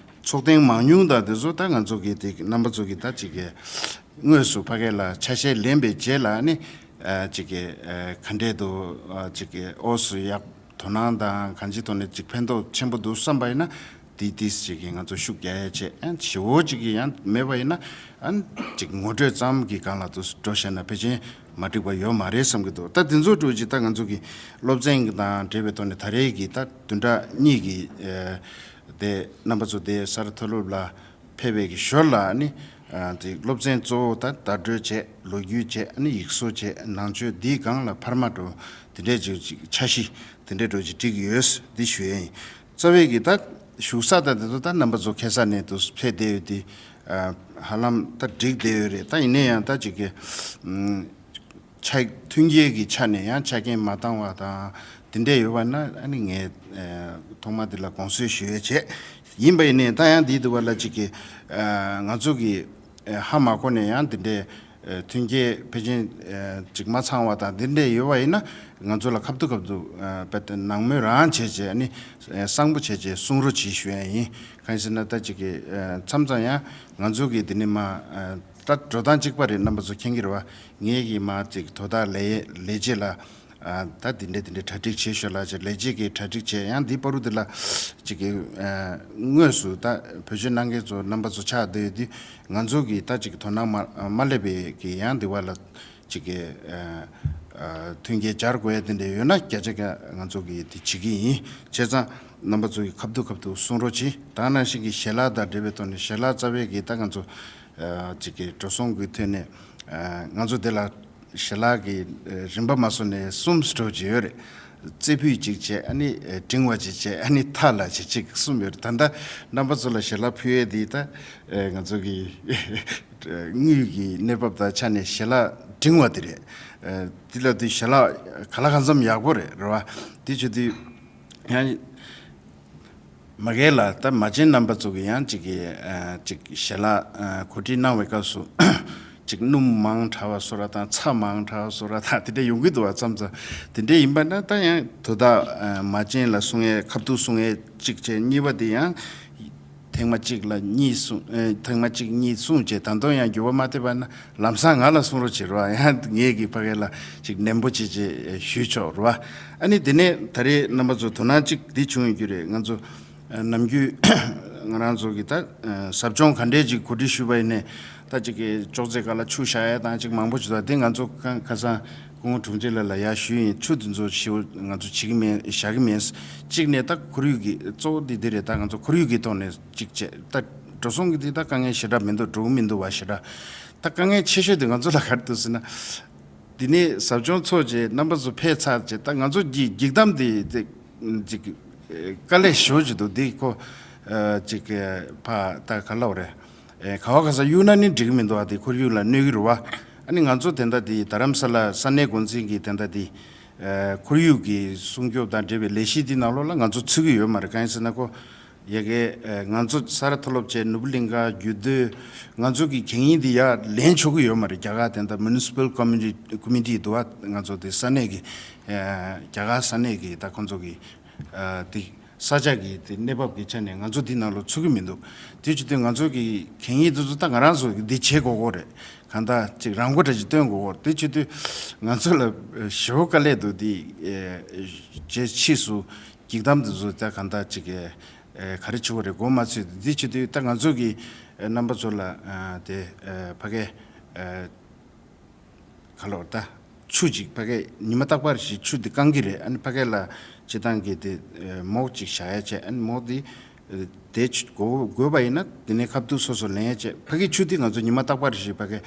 ཚོགས་ཐེངས་མང་ཉུང་དང་དེ་ཚོ་ད་ང་ཚོ་གི་དེ་རྣམ་པ་ཚོ་གི་ད་ཅིག་གི་དངོས་སུ་ཕ་གི་ལ་ཆ་ཤས་ལེན་པའི་རྗེས་ལ་ཨ་ནི་ཨ་ཅིག་གི་ཨ་ག་འདྲས་འདུག་ཨ་ཅིག་གི་ཨོ་སུ་ཡག་དོ་སྣང་དང་གང་ཅིའི་ཐོག་ནས་ཅིག་ཕན་ཐོགས་ཆེན་པོ་འདུག་བསམ་པ་ཡིན་ན། དེ་དེ་ཅིག་གི་ང་ཚོ་ཤུགས་རྒྱག་ཡ་བྱས། ཨ་ཞེ་བོ་ཅིག་གི་ཡང་མེད་པ་ཡིན་ན། ཨ་ཅིག་ངོ་སྤྲོད་ཙམ་གྱི་སྒང་ལ་དུ་འགྲོ་བཤད་ན་ཕལ་ཆེར་མ་འགྲིག་པ་ཡོད་མ་རེད་བསམ་གྱི་འདུག་ད་དེ་ཚོ་འགྲོ་ཅིག་ད་ང་ཚོ་གི་སློབ་ཚན་གྱི་དང་འབྲེལ་བའི་ཐོག་ནས་ད་རེས་ཀྱི་ད་བདུན་ཕྲག་གཉིས་ཀྱི་ཨ་དེ་རྣམ་པ་ཚོ་དེ་ས་རཱ་མཐོ་སློབ་ལ་ཕེབས་པའི་གི་ཞོར་ལ་ནི། ཨ་དེ་སློབ་ཚན་གཙོ་བོ་ད་བརྡ་སྤྲོད་བྱས། ལོ་རྒྱུས་བྱས། ཨ་ནི་ཡིག་གཟུགས་བྱས། ནང་ཆོས་འདིའི་སྒང་ལ་འཕར་མ་འགྲོ་དེ་འདྲས་ཅིག་ཅིག་འཆར་གཞི་དེ་འདྲས་འགྲོ་ཅིག་བསྒྲིགས་ཡོད། འདི་ཞུ་ཡས་ཡིན། རྩ་བའི་གི་ད་ བཞུགས་ས་དང་དེ་ཚོ་ད་རྣམ་པ་ཚོ་ཁ་སང་ནས་དུ་ཕེབས་བསྡད་ཡོད་དེ། ཧ་ལམ་ད་འགྲིག་བསྡད་ཡོད་རེད། ད་ཡིན་ན་ཡང་ད་ཅིག་གི་ཆ་མཐུན་རྐྱེན་གྱི་ཆ་ནས་ཡང་ཆ་རྐྱེན་མ་འདང་བ་དང་དེ་འདྲས་ཡོད་པ་ན། ཨ་ནི་ངས་ཐོག་མ་དེ་ལ་དགོངས་སེལ་ཞུ་ཡས་བྱས། ཡིན་པ་ཡིན་ནའི་ད་ཡང་འདི་འདུག་པ་ལ་ཅིག་གི་ང་ཚོ་གི་ཧ་མ་གོ་ནས་ཡང་འདི་འདྲས་མཐུན་རྐྱེན་ཕལ་ཆེར་ཅིག་མ་ཚང་བ་དང་དེ་འདྲས་ཡོད་པ་ཡིན་ན། ང་ཚོ་ལ་ཁ་ཐུག་ཁ་ཐུག་ནང་མོལ་རང་བྱས་བྱས། ཨ་ནི་གསང་པོ་བྱས་བྱས་གསུང་རོགས་བྱེད་ཞུ་ཡ་ཡིན། གང་ཡིན་ཟེར་ན་ད་ཅིག་གི་མཚམས་མཚམས་ཡང་ང་ཚོ་གི་འདི་ནས་མ་ད་འགྲོ་སྟངས་གཅིག་པ་རེད། རྣམ་པ་ཚོ་མཁྱེན་གྱི་རེད་བ། ངེད་ཀྱི་མ་ཅིག་དོ་བདག་ལས་ལས་བྱེད་ལ། ད་འདི་འདྲས་འདི་འདྲས་གྲ་སྒྲིག་བྱེད་ཤོག་ལ་ཅེས་ལས་བྱེད་ཀྱིས་གྲ་སྒྲིག་བྱས། ཡང་འདི་བར་དུ་འདི་ལ་ཅིག་གི་དངོས་སུ་ད་བེད་སྤྱོད་གནང་མཁན་ཚོ་རྣམ་པ་ཚོ་ཆགས་བསྡད་ཡོད་དུས། ང་ཚོ་གིས་ད་ཅིག་དོ་སྣང་མ་མ་སླེབས་པའི་གི་ཡང་འདི་བ་ལ་ཅིག་གི་མཐུན་རྐྱེན་སྦྱར་དགོས་ཡ་དེ་འདྲས་ཡོད་ན་བརྒྱ་ཆ་བརྒྱ་ང་ཚོ་གིས་དེ་བྱེད་ཀྱི་ཡིན། བྱས་ཙང་རྣམ་པ་ཚོ་གིས་ཁ་ཐུག་ཁ་ཐུག་གསུང་རོགས་གྱིས། ད་ནང་བཞིན་གྱི་ཞལ་ལག་དང་འབྲེལ་བའི་ཐོག་ནས་ཞལ་ལག་རྩ་བའི་གི་ད་ང་ཚོ་ཅིག་གི་འགྲོ་སོང་གི་ཐོག་ནས་ང་ཚོ་དེ་ལ་ཞལ་ལག་གི་རིན་པ་མ་སོང་ནས་གསུམ་སྤྲོད་ཀྱི་ཡོད་རེད། རྩེ་ཕུད་ཅིག་བྱས། ཨ་ནི་ཨེ་འབྲིང་བ་ཅིག་བྱས། ཨ་ནི་ཐ་ལ་ཅིག་ཅིག་གསུམ་ཡོད་རེད། ད་ལྟ་རྣམ་པ་ཚོ་ལ་ཞལ་ལག་ཕུལ་ཡས་འདི་ད་ཨེ་ང་ཚོ་གི་དངུལ་གྱི་གནས་བབ་དང་ཆ་ནས་ཞལ་ལག་འབྲིང་བ་དེ་རེད། ཨེ་འདི་ལ་དུས་ཞལ་ལག་ག་ལ་གང་འཚམ་ཡག་པོ་རེད། རེད་བ། དེ་བྱེད་དུས་ཡང་མ་གལ་ལ་ད་མ་བྱན་རྣམ་པ་ཚོ་གི་ཡང་ཅིག་གི་ཨ་ཅིག་ཞལ་ལག་ཨ་གོ་སྒྲིག་གནང་བའི་སྐབས་སུ་ཅིག་སྣུམ་མང་དྲགས་པ་བཟོ་ར་དང་ཚྭ་མང་དྲགས་པ་བཟོ་ར་དང་དེ་འདྲ་ཡོང་གི་འདུག་བ། མཚམས་མཚམས་དེ་འདྲ་ཡིན་པ་ན་ད་ཡང་དོ་བདག་ཨ་མ་བྱན་ལ་གསུང་ཡས་ཁ་ཐུག་གསུང་ཡས་གཅིག་བྱས། གཉིས་པ་དེ་ཡང་ཐེངས་མ་གཅིག་ལ་གཉིས་གསུང་། ཨ་ཐེངས་མ་གཅིག་གཉིས་གསུང་བྱས། ད་དུང་ཡང་འགྱུར་བ་མ་ཐེབས་པ་ན་ལམ་སང་ང་ལ་གསུང་རོགས་བྱེད་རོགས། ཡང་ངེད་ཀྱིས་ཕ་གི་ལ་ཅིག་ནན་པོ་བྱེད་ཅེས་ཞུས་ཆོག་རོགས། ཨ་ནི་དེ་ནས་ད་རེས་རྣམ་པ་ཚོ་དོ་སྣང་གཅིག་འདི་བྱུང་ཡོད་རྒྱུ་རེད། ང་ཚོ་ཨ་ནམ་རྒྱུན་ང་རང་ཚོ་གི་ད་ཨ་ཟབ་སྦྱོང་ག་འདྲས་ཅིག་གོ་སྒྲིག་ཞུས་པ་ཡིན་ནའི་ད་ཅིག་གི་ཅོག་ཙེ་སྒང་ལ་ཆུ་བཞག་ཡས་དང་ཅིག་མང་པོ་ཅིག་འདུག་དེ་ང་ཚོ་ཁ་ཁ་སང་སྐུ་ངོ་དྲུང་ཆེ་ལགས་ལ་ཡར་ཞུས་ཡིན། ཆུ་དེ་ཚོ་ཞེ་པོ་ང་ཚོ་བྱེད་ཀྱི་མེད། བཞག་གི་མེད། གཅིག་ནས་ད་ཁོར་ཡུག་གི་གཙོ་བོ་འདི་འདི་རེད། ད་ང་ཚོ་ཁོར་ཡུག་གི་ཐོག་ནས་གཅིག་བྱས། ད་འགྲོ་སོང་གི་འདི་ད་དཀའ་ངལ་ཞེ་དྲག་མི་འདུག་འགྲོ་གི་མི་འདུག་བ། ཞེ་དྲག་ད་དཀའ་ངལ་ཆེ་ཤོས་དེ་ང་ཚོ་ལ་ག་རེ་འདུག་ཟེར་ན། འདི་ནས་ཟབ་སྦྱོང་ཚོགས་རྗེས་རྣམ་པ་ཚོ་ཕེབས་ཚར་རྗེས་ད་ང་ཚོ་གི་སྒྲིག་གཏམ་དེ་དེ་ཅིག་དཀའ་ལས་ཞེ་པོ་ཅིག་འདུག་འདི་ཁོ་ཅིག་ཕ་ད་ག་ལབ་རེད། ག་བ་ག་ས་གཡུག་ན་ནི་འགྲིག་གི་མི་འདུག་བ། དེ་ཁོར་ཡུག་ལ་གནོད་ཀྱི་རེད་བ། ཨ་ནི་ང་ཚོ་དེ་འདྲ་དེ་རྡ་རམ་ས་ལ་ས་གནས་འགོ་འཛིན་གྱི་དེ་འདྲ་དེ་ཁོར་ཡུག་གི་སྲུང་སྐྱོབ་དང་འབྲེལ་བའི་ལས་གཞི་དེ་ནང་ལོགས་ལ་ང་ཚོ་ཚུད་ཀྱི་ཡོད་མ་རེད། གང་ཡིན་ཟེར་ན་ཁོ་ཡ་གི་ང་ཚོ་ས་རཱ་མཐོ་སློབ་བཅས་ནོར་བུ་གླིང་ག་རྒྱུད་སྟོད་ང་ཚོ་གི་གད་སྙིགས་འདི་ཡར་ལེན་ཆོག་གི་ཡོད་མ་རེད། རྒྱ་གར་དེ་འདྲ་མུ་ནི་སི་པལ་ཀོ་མི་ཊི་ཀོ་མི་ཊི་འདུག་བ། ང་ཚོ་དེ་ས་གནས་ཀྱི་རྒྱ་གར་ས་གནས་ཀྱི་ད་ཁོང་ཚོ་གི་དེ་ས་ཆ་གི་དེ་གནས་བབ་ཀྱི་ཆ་ནས་ང་ཚོ་འདི་ནང་ལོགས་ཚུད་ཀྱི་མི་འདུག་དེ་བྱེད་དུས་ང་ཚོ་གི་གད་སྙིགས་དེ་ཚོ་ད་ང་རང་ཚོ་གི་འདི་བྱེད་དགོས་ཀྱི་རེད། གང་ལྟར་ཅིག་རང་མགོ་འདྲ་ཅིག་སྟོན་དགོས་ཀྱི་རེད། དེ་བྱེད་དུས་ང་ཚོ་ལ་ཞེ་པོ་དཀའ་ལས་འདུག་དེ་རྗེས་ཕྱིས་སུ་སྒྲིག་གཏམ་དེ་ཚོ་ད་གང་ལྟར་ཅིག་ག་རེ་བྱེད་དགོས་རེད། མགོ་མ་ཚོས། དེ་བྱེད་དུས་ད་ང་ཚོ་གི་རྣམ་པ་ཚོ་ལ་དེ་ཕ་གི་ག་ལོར་ད་ཆུ་ཅིག་ཕ་གི་ཉི་མ་རྟག་པར་ཞིག་ཆུ་དེ་བཀང་གི་རེད། ཨ་ནི་ཕ་གི་ལ་སྤྱི་བཏང་གི་དེ་མོག་ཅིག་བཞག་ཡ་བྱས། ཨ་ནི་མོག་དེ་དེ་ཆུ་དགོས་དགོས་པ་ཡིན་ན་དེ་ནས་ཁ་ཐུག་སོ་སོ་ལེན་ཡ་བྱས། ཕ་གི་ཆུ་དེ་ང་ཚོ་ཉི་མ་རྟག་པར་ཞིག་ཕ་གི་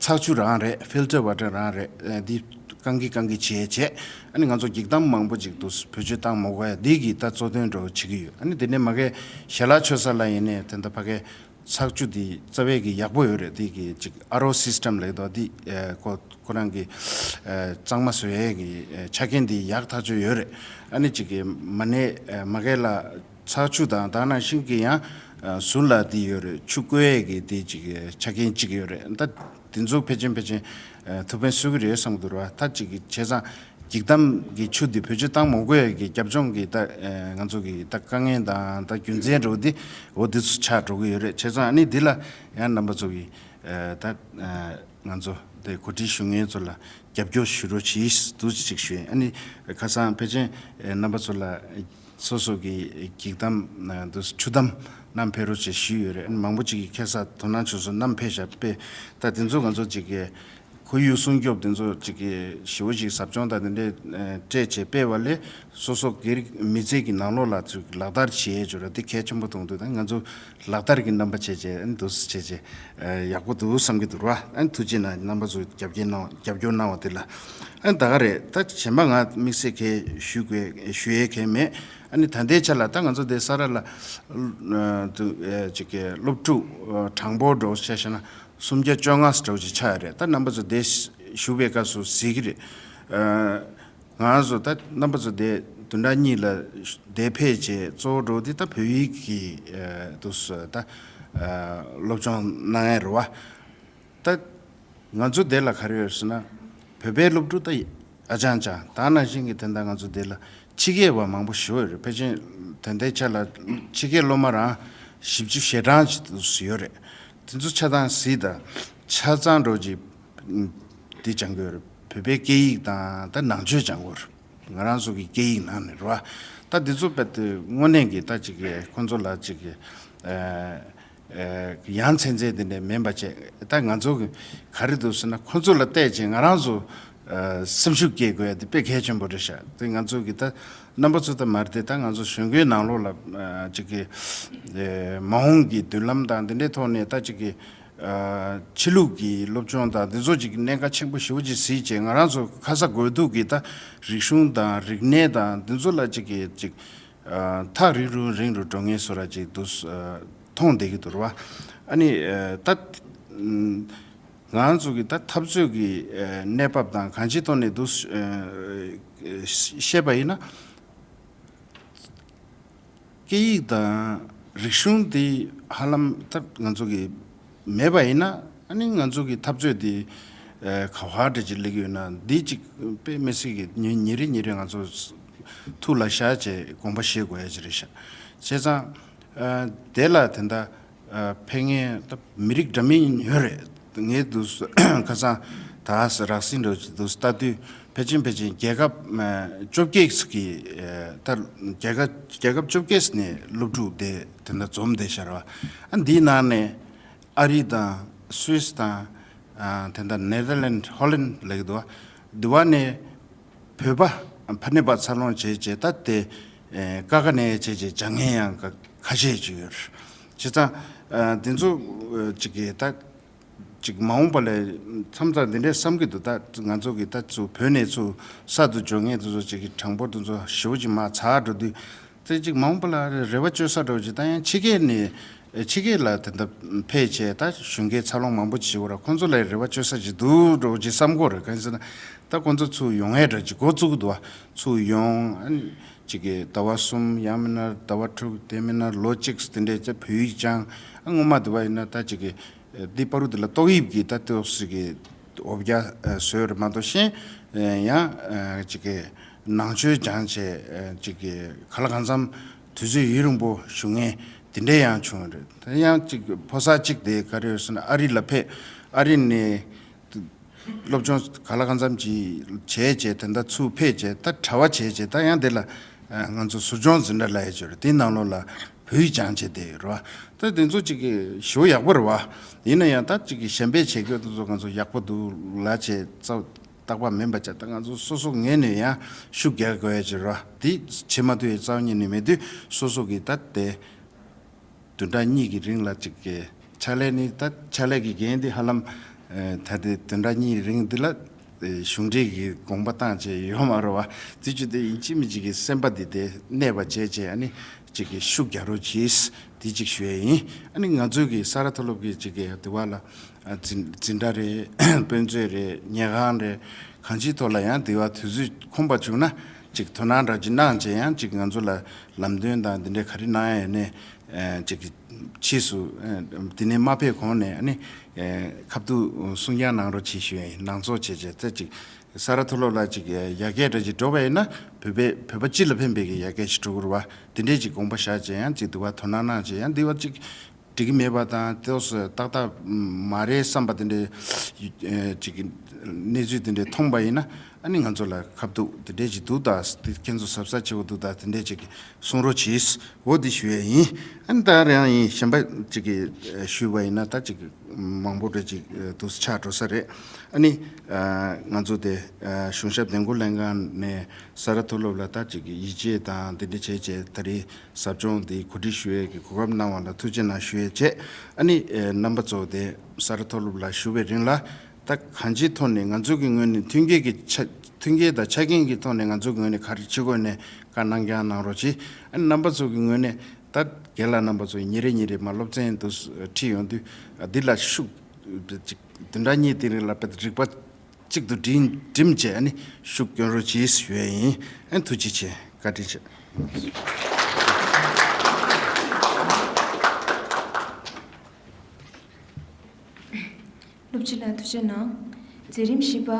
ཚགས་ཆུ་རང་རེད། ཕིལ་ཊར་ཝ་ཊར་རང་རེད། དེ་བཀང་གི་བཀང་གི་བྱས་བྱས། ཨ་ནི་ང་ཚོ་སྒྲིག་གཏམ་མང་པོ་ཅིག་འདུག་བེད་སྤྱོད་བཏང་མ་དགོས་ཡ་འདི་གི་ད་གཙོ་དོན་འདྲ་བོ་བྱེད་ཀྱི་ཡོད། ཨ་ནི་དེ་ནས་མ་གི་ཞལ་ལག་མཆོད་ས་ལ་ཡིན་ནའི་དེ་འདྲ་ཕ་གི་ཚགས་ཆུ་དེ་རྩ་བའི་གི་ཡག་པོ་ཡོད་རེད། དེ་གི་ཅིག་ཨར་ཨོ་སིས་ཊམ་ལབ་འདུག་དེ་ཨེ་ཁོ་ཁོ་རང་གི་ཨེ་གཙང་མ་བཟོ་ཡས་ཀྱི་ཨེ་ཆ་རྐྱེན་དེ་ཡག་ཐག་ཆོད་ཡོད་རེད། ཨ་ནི་ཅིག་གི་མ་ནས་ཨེ་མ་གི་ལ་ཚགས་ཆུ་དང་ད་ནང་བཞིན་གྱི་ཡང་ཨེ་ཟུར་ལ་དེ་ཡོད་རེད། ཆུ་བསྐོལ་ཡས་ཀྱི་དེ་ཅིག་ཨེ་ཆ་རྐྱེན་ཅིག་ཡོད་རེད། ད་དེ་ཚོ་ཕལ་ཆེར་ཕལ་ཆེར་ཨེ་ཐུགས་ཕན་གསོས་ཀྱི་རེད་བསམ་གྱི་འདུག་ར། ད་ཅིག་གི་བྱས་ཙང་། སྒྲིག་གཏམ་གྱི་ཆུ་འདི་བེད་སྤྱོད་བཏང་མ་དགོས་ཡ་གི་རྒྱབ་ལྗོངས་ཀྱི་ད་ཨེ་ང་ཚོ་གི་ད་དཀའ་ངལ་དང་ད་རྒྱུ་མཚན་འདྲ་བོ་འདི་འོ་འདི་ཚོ་ཆགས་འགྲོ་གི་ཡོད་རེད། བྱས་ཙང་ཨ་ནི་འདི་ལ་ཡང་རྣམ་པ་ཚོ་གི་ཨེ་ད་ཨེ་ང་ཚོ་དེ་གོ་སྒྲིག་ཞུ་མཁན་ཚོ་ལ་རྒྱབ་སྐྱོར་ཞུ་རོགས་གྱིས་འདུག་ཅིག་ཞུ་ཡིན། ཨ་ནི་ཁ་སང་ཕལ་ཆེར་ཨེ་རྣམ་པ་ཚོ་ལ་སོ་སོ་གི་སྒྲིག་གཏམ་ཨེ་འདུག་ཆུ་གཏམ་བསྣམས་ཕེབས་རོགས་བྱེད་ཞུས་ཡོད་རེད། ཨ་ནི་མང་པོ་ཅིག་གིས་ཁ་སང་དོ་སྣང་བྱོས་སོ་བསྣམས་ཕེབས་བཞག་པས། ད་དེ་ཚོ་ང་ཚོ་ཅིག་གི་ཁོར་ཡུག་སྲུང་སྐྱོབ་དེ་ཚོ་ཅིག་གི་ཞེ་པོ་ཅིག་ཟབ་སྦྱོང་དང་དེ་འདྲའི་ཨ་སྤྲད་བྱས་སྤེལ་བ་ལས་སོ་སོ་སྒེར་མི་ཚེ་གི་ནང་ལོགས་ལ་ཚུར་ལག་བསྟར་བྱེད་ཡས་ཅིག་ར་དེ་གལ་ཆེན་པོ་མཐོང་འདུག་ད་ང་ཚོ་ལག་བསྟར་གྱི་རྣམ་པ་བྱས་བྱས་ཨ་ནི་འདུག་སེ་བྱས་བྱས་ཨ་ཡག་པོ་འདུག་བསམ་གྱི་འདུག་ར། ཨ་ནི་ཐུགས་རྗེ་གནང་། རྣམ་པ་ཚོ་རྒྱབ་སྐྱོར་གནང་རྒྱབ་སྐྱོར་གནང་བ་དེ་ལ། ཨ་ནི་ད་ག་རེད། ད་གཞན་པ་ང་དམིགས་བསལ་གལ་ཞུ་དགོས་ཞུ་ཡས་གལ་མེད། ཨ་ནི་ད་ལྟའི་ཆ་ལ་ད་ང་ཚོ་དེ་ས་ར་ལ་ཨ་དུ་ཨ་ཅིག་གི་སློབ་ཕྲུག་ཨ་གྲངས་འབོར་འདྲ་བོ་བྱས་བཞག་ན་སུམ་བརྒྱ་བཅོ་ལྔ་འདྲ་བོ་ཅིག་ཆགས་ཡོད་རེད། ད་རྣམ་པ་ཚོ་དེ་ཞུ་བའི་སྐབས་སུ་གཟིགས་ཀྱི་རེད། ཨ་ང་ཚོ་ད་རྣམ་པ་ཚོ་དེ་བདུན་ཕྲག་གཉིས་ལ་དེ་ཕེབས་བྱས་གཙོ་བོ་འདྲ་བོ་དེ་ད་བོད་ཡིག་གི་ཨ་དུ་སུ་ད་ཨ་སློབ་སྦྱོང་གནང་ཡས་རེད་བ། ད་ང་ཚོ་དེ་ལ་ག་རེ་ཡོད་ཟེར་ན། བོད་པའི་སློབ་ཕྲུག་ད་ཨ་ཅང་ཅང་ད་ནང་བཞིན་གྱི་དེ་འདྲ་ང་ཚོ་དེ་ལ་ཕྱི་རྒྱལ་བ་མང་པོ་ཞིག་ཡོད་རེད། ཕལ་ཆེར་དེ་འདྲའི་ཆ་ལ་ཕྱི་རྒྱལ་སློབ་མ་རང་བཞི་བཅུ་ཞེ་གྲངས་ཅིག་ཡོད་རེད། དེ་ཚོ་ཆ་ཚང་གཟིགས་དང་ཆ་ཚང་འདྲ་བོ་ཅིག་དེ་སྦྱང་གི་ཡོད་རེད། བོད་པའི་སྐད་ཡིག་དང་ད་ནང་ཆོས་སྦྱང་གི་ཡོད་རེད། ང་རང་ཚོ་གི་སྐད་ཡིག་ནང་ནས་རེད་བ། ད་འདི་ཚོ་རྦད་དེ་དངོས་གནས་ཀྱི་ད་ཅིག་གི་ཁོང་ཚོ་ལ་ཅིག་གི་ཨ་ཨ་ཡ་མཚན་མཚན་དེ་འདྲ་མིན་པ་བྱས། ད་ང་ཚོ་གི་ག་རེ་འདུག་ཟེར་ན་ཁོང་ཚོ་ལ་བལྟས་བྱས་ང་རང་ཚོ་ཨ་སེམས་ཤུགས་སྐྱེད་དགོས་ཡ་དེ་དཔེ་གལ་ཆེན་པོ་རེད་ཤག་དེ་ང་ཚོ་གི་ད་རྣམ་པ་ཚོ་ད་མ་རེད་དེ། ད་ང་ཚོ་གཞོན་སྐྱེས་ནང་ལོགས་ལ་ཨ་ཅིག་གི་ཨ་མ་འོངས་ཀྱི་མདུན་ལམ་དང་དེ་འདྲའི་ཐོག་ནས་ད་ཅིག་གི་ཨ་ཕྱི་ལུགས་ཀྱི་སློབ་སྦྱོང་དང་འདི་ཚོ་ཅིག་གནད་འགག་ཆེན་པོ་ཞེ་པོ་ཅིག་གཟིགས་བྱས། ང་རང་ཚོ་ཁ་ས་དགོས་གཏུགས་ཀྱི་ད་རིག་གཞུང་དང་རིག་གནས་དང་འདི་ཚོ་ལ་ཅིག་གི་ཅིག་ཨ་ཐག་རིང་རུ་རིང་རུ་འགྲོ་མཁན་བཟོ་འདྲ་ཅིག་འདུག་ཨ་མཐོང་བསྡད་ཀྱི་འདུག་རེད་བ། ཨ་ནི་ཨ་ད་ང་རང་ཚོ་གི་ད་འཐབ་རྩོད་ཀྱི་ཨ་གནས་བབ་དང་གང་ཅིའི་ཐོག་ནས་འདུག་ཨ་བཤད་པ་ཡིན་ན། སྐད་ཡིག་དང་རིག་གཞུང་འདི་ཧ་ལམ་ད་ང་ཚོ་གི་མེད་པ་ཡིན་ན། ཨ་ནི་ང་ཚོ་གི་འཐབ་རྩོད་འདི་ཨ་ག་བ་འདྲ་ཅིག་སླེབས་ཡོད་ན། འདི་ཅིག་དཔེ་མི་སྲིད་ཀྱི་ཉིན་ཉིན་རེ་ཉིན་རེ་ང་ཚོ་ཐུགས་ལ་བཞག་བྱས་དགོངས་པ་བཞེས་དགོས་ཡ་ཅིག་རེད་ཤག་བྱས་ཙང་ཨ་དེ་ལ་དེ་འདྲ་ཨ་ཕན་ངེས་ད་མི་རིགས་འདྲ་མིན་ཡོད་རེད། ངས་འདུག་ཁ་སང་ད་རགས་ཟིན་འདྲ་ཅིག་འདུག་ལྟ་དུས་ཕལ་ཆེར་ཕལ་ཆེར་རྒྱལ་ཁབ་ཨ་བཅོ་བརྒྱད་ཀྱི་ཨ་ད་རྒྱལ་ཁབ་རྒྱལ་ཁབ་བཅོ་བརྒྱད་ནས་སློབ་ཕྲུག་དེ་དེ་འདྲ་འཛོམས་བསྡད་ཤག་རེད་བ། ཨ་འདིའི་ནང་ནས་ཨ་རི་དང་སུད་སི་དང་ཨ་དེ་འདྲ་ནེ་དར་ལེན་ཧོ་ལན་ལབ་ཀྱི་འདུག་བ། འདི་བ་ནས་བོད་པ་ཕ་ནས་པ་འཚར་ལོངས་བྱས་བྱས་ད་དེ་ཨེ་ཀ་ཁ་ནས་བྱས་བྱས་སྦྱང་མཁན་ཡང་ཁ་ཁ་ཤས་ཅིག་ཡོད་རེད། བྱས་ཙང་ཨ་དེ་ཚོ་ཨ་ཅིག་གིས་ད་ཅིག་མ་འོངས་པ་ལ་མཚམས་མཚམས་འདི་འདྲའི་བསམ་གྱི་འདུག་ད་ང་ཚོ་གི་ད་ཚུར་བོད་ནས་ཚུར་གསར་དུ་འབྱོར་མཁན་དེ་ཚོ་ཅིག་གི་གྲངས་འབོར་དེ་ཚོ་ཞེ་པོ་ཅིག་མར་ཚར་འགྲོ་དུས། དེ་ཅིག་མ་འོངས་པ་ལ་རེ་བ་བཅོལ་ས་འདྲ་བོ་ཅིག་ད་ཡང་ཕྱི་རྒྱལ་ནས་ཕྱི་རྒྱལ་ལ་དེ་འདྲ་ཕེབས་བྱས་ད་གཞོན་སྐྱེས་འཚར་ལོངས་མང་པོ་ཅིག་བྱེད་དགོས་ར། ཁོང་ཚོ་ལ་རེ་བ་བཅོལ་ས་ཅིག་འདུག་འདྲ་བོ་ཅིག་བསམ་གྱི་ཡོད་རེད། གང་ཡིན་ཟེར་ན་ད་ཁོང་ཚོ་ཚུར་ཡོང་ཡས་འདྲ་ཅིག་འགོ་བཙུགས་འདུག་བ། ཚུར་ཡོང་ཨ་ནི་ཅིག་གི་ཟླ་བ་གསུམ་ཡང་མིན་ན་ཟླ་བ་དྲུག་དེ་མིན་ན་ལོ་གཅིག་དེ་འདྲའི་ཅིག་བོད་ཡིག་སྦྱང་། ཨ་སྔོན་མ་དེ་བ་ཡིན་ན་ད་ཅིག་གི་འདི་བར་དུ་ལ་ཏོག་དབྱིབས་ཀྱི་ད་ཏོག་ཙམ་གྱི་འོ་བརྒྱལ་བཟོས་རེད་མ་གཏོགས་གཞན་ཡང་ཅིག་གི་ནང་ཆོས་སྦྱངས་བྱས་ཅིག་གི་ག་ལ་གང་འཚམ་དུས་ཚོད་ཡུན་རིང་པོ་བཞུགས་མཁན་དེ་འདྲས་ཡང་བྱུང་རེད། ད་ཡང་ཅིག་ཕོ་གསར་གཅིག་དེ་ག་རེ་ཡོད་ཟེར་ན་ཨ་རི་ལ་ཕེབས། ཨ་རི་ནས་སློབ་སྦྱོང་ག་ལ་གང་འཚམ་ཅིག་བྱས་བྱས་དེ་འདྲ་ཚུར་ཕེབས་བྱས་ད་གྲྭ་པ་བྱས་བྱས་ད་ཡང་དེ་ལ་ང་ཚོ་ཟུར་སྦྱོང་འཛིན་གྲྭ་ལབ་ཡས་ཅིག་ཡོད་རེད། དེའི་ནང་ལོགས་ལ་བོད་ཡིག་སྦྱངས་བྱས་བསྡད་ཡོད་རེད་བ། ད་དེ་ཚོ་ཅིག་གི་ཞེ་པོ་ཡག་པོ་རེད་བ། ཡིན་ན་ཡང་ད་ཅིག་གི་གཞན་པས་བྱེད་དགོས་དེ་ཚོ་ང་ཚོ་ཡག་པོ་འདུག་ལབ་བྱས་རྩ་བ་རྟག་པ་མིན་པ་བྱས། ད་ང་ཚོ་སོ་སོ་ངོས་ནས་ཡང་ཤུགས་རྒྱག་དགོས་ཡ་ཅིག་རེད་བ། དེ་བྱེད་མ་ཐུབ་ཡའི་རྩ་བ་ཉིད་ནས་མེད་དུས་སོ་སོ་གི་ད་དེ་བདུན་ཕྲག་གཉིས་ཀྱི་རིང་ལ་ཅིག་གི་ཕྱག་ལས་ནི་ད་ཕྱག་ལས་ཀྱི་འགན་འདི་ཧ་ལམ་ཨ་ད་ལྟའི་བདུན་ཕྲག་གཉིས་རིང་འདི་ལ་ཨ་གཞུང་འབྲེལ་གྱི་དགོངས་པ་བཏང་བྱས་ཡོད་མ་རེད་བ། དེ་བྱས་ཏེ་ཡིན་གཅིག་མིན་གཅིག་གི་སེམས་པ་འདི་དེ་གནས་པ་བྱས་བྱས་ཨ་ནི་ཅིག་གི་ཤུགས་རྒྱག་རོགས་གྱིས། དེ་ཅིག་ཞུ་ཡས་ཡིན། ཨ་ནི་ང་ཚོའི་གི་ས་རཱ་མཐོ་སློབ་ཀྱི་ཅིག་གི་དེ་བ་ལ་ཨ་འཛིན་འཛིན་གྲྭ་རེད། དཔེ་མཛོད་རེད། ཉལ་ཁང་རེད། གང་ཅིའི་ཐོག་ལ་ཡང་དེ་བ་དུས་ཚོད་ཁོམ་པ་བྱུང་ན་ཅིག་དོ་སྣང་འདྲ་ཅིག་གནང་བྱས་ཡང་ཅིག་ང་ཚོ་ལ་ལམ་སྟོན་དང་འདི་འདྲའི་ག་རེ་གནང་ཡ་ཡོད་ནས། ཨ་ཅིག་ཕྱིས་སུ་ཨ་དེ་ནས་མ་ཕེབས་གོང་ནས་ཨ་ནི་ཨ་ཁ་ཐུག་གསུང་བཤད་གནང་རོགས་བྱེད་ཞུ་ཡ་ཡིན། ནང་ཚོགས་བྱས་བྱས་ཚེ་ཅིག་ས་རཱ་མཐོ་སློབ་ལ་ཅིག་ཡར་རྒྱས་འདྲ་ཅིག་འགྲོ་བ་ཡིན་ན་བོད་པའི་བོད་པ་སྤྱི་ལ་ཕན་པའི་གི་ཡར་རྒྱས་ཅིག་འགྲོ་གི་རེད་བ། དེ་འདྲས་ཅིག་དགོངས་པ་བཞག་བྱས་ཡང་ཅིག་དེ་བ་དོ་སྣང་གནང་བྱས་ཡང་དེ་བ་ཅིག་འགྲིག་གི་མེད་པ་དང་དེ་སོ་ཏག་ཏག་མ་རེད་བསམ་པ་དེ་འདྲས་ཨ་ཅིག་གི་གནས་ཚུལ་དེ་འདྲས་མཐོང་པ་ཡིན་ན་ ཨ་ནི་ང་ཚོ་ལ་ཁ་ཐུག་དེ་འདྲས་ཅིག་འདུག་ད། དེ་ཁྱེད་ཚོ་གཟབ་གཟབ་བྱེད་དགོས་འདུག་ད། དེ་འདྲས་ཅིག་གསུང་རོགས་གྱིས། འོ་འདི་ཞུ་ཡས་ཡིན། ཨ་ནི་ད་རང་ཡིན་གཞན་པ་ཅིག་གིས་ཞུས་པ་ཡིན་ན་ད་ཅིག་མང་པོ་རེ་ཅིག་འདུག་ཆགས་འགྲོ་ས་རེད། ཨ་ནི་ང་ཚོ་དེ་གཞུང་ཞབས་འདེམས་བསྐོ་ལྷན་ཁང་ནས་ས་རཱ་མཐོ་སློབ་ལ་ད་ཅིག་ཡིད་ཆེས་དང་དེ་འདྲས་བྱས་བྱས་ད་རེས་ཟབ་སྦྱོང་འདི་གོ་སྒྲིག་ཞུ་ཡས་ཀྱི་གོ་སྐབས་གནང་བ་ལ་ཐུགས་རྗེ་གནང་ཞུ་ཡས་བྱས། ཨ་ནི་རྣམ་པ་ཚོ་དེ་ས་རཱ་མཐོ་སློབ་ལ་བཞུགས་པའི་རིང་ལ། ད་གང་ཅིའི་ཐོག་ནས་ང་ཚོ་གི་ངོས་ནས་མཐུན་རྐྱེན་གྱི་ཆ་མཐུན་རྐྱེན་དང་ཆ་རྐྱེན་གྱི་ཐོག་ནས་ང་ཚོ་གི་ངོས་ནས་ག་རེ་བྱེད་དགོས་ནས་བཀའ་གནང་རྐྱང་གནང་རོགས་གྱིས། ཨ་ནི་རྣམ་པ་ཚོ་གི་ངོས་ནས་ད་རྒན་ལགས་རྣམ་པ་ཚོ་ཉིན་རེ་ཉིན་རེ་མར་སློབ་ཚན་དུ་ཁྲིད་ཡོང་དུས། ཨ་འདི་ལ་ཤུགས་ཅིག་བདུན་ཕྲག་གཉིས་དེ་རིང་ལ་དཔེ་རིག་པ་གཅིག་ཏུ་སྒྲིམ་སྒྲིམ་བྱས། ཨ་ནི་ཤུགས་སྐྱོན་རོགས་གྱིས་ཞུ་ཡས་ཡིན། ཨ་ནི་ཐུགས་རྗེ་ཆེ། བཀའ་དྲིན་ཆེ། སློབ་སྤྱི་ལགས་ཐུགས་རྗེ་གནང་། མཛད་རིམ་བཞི་པ།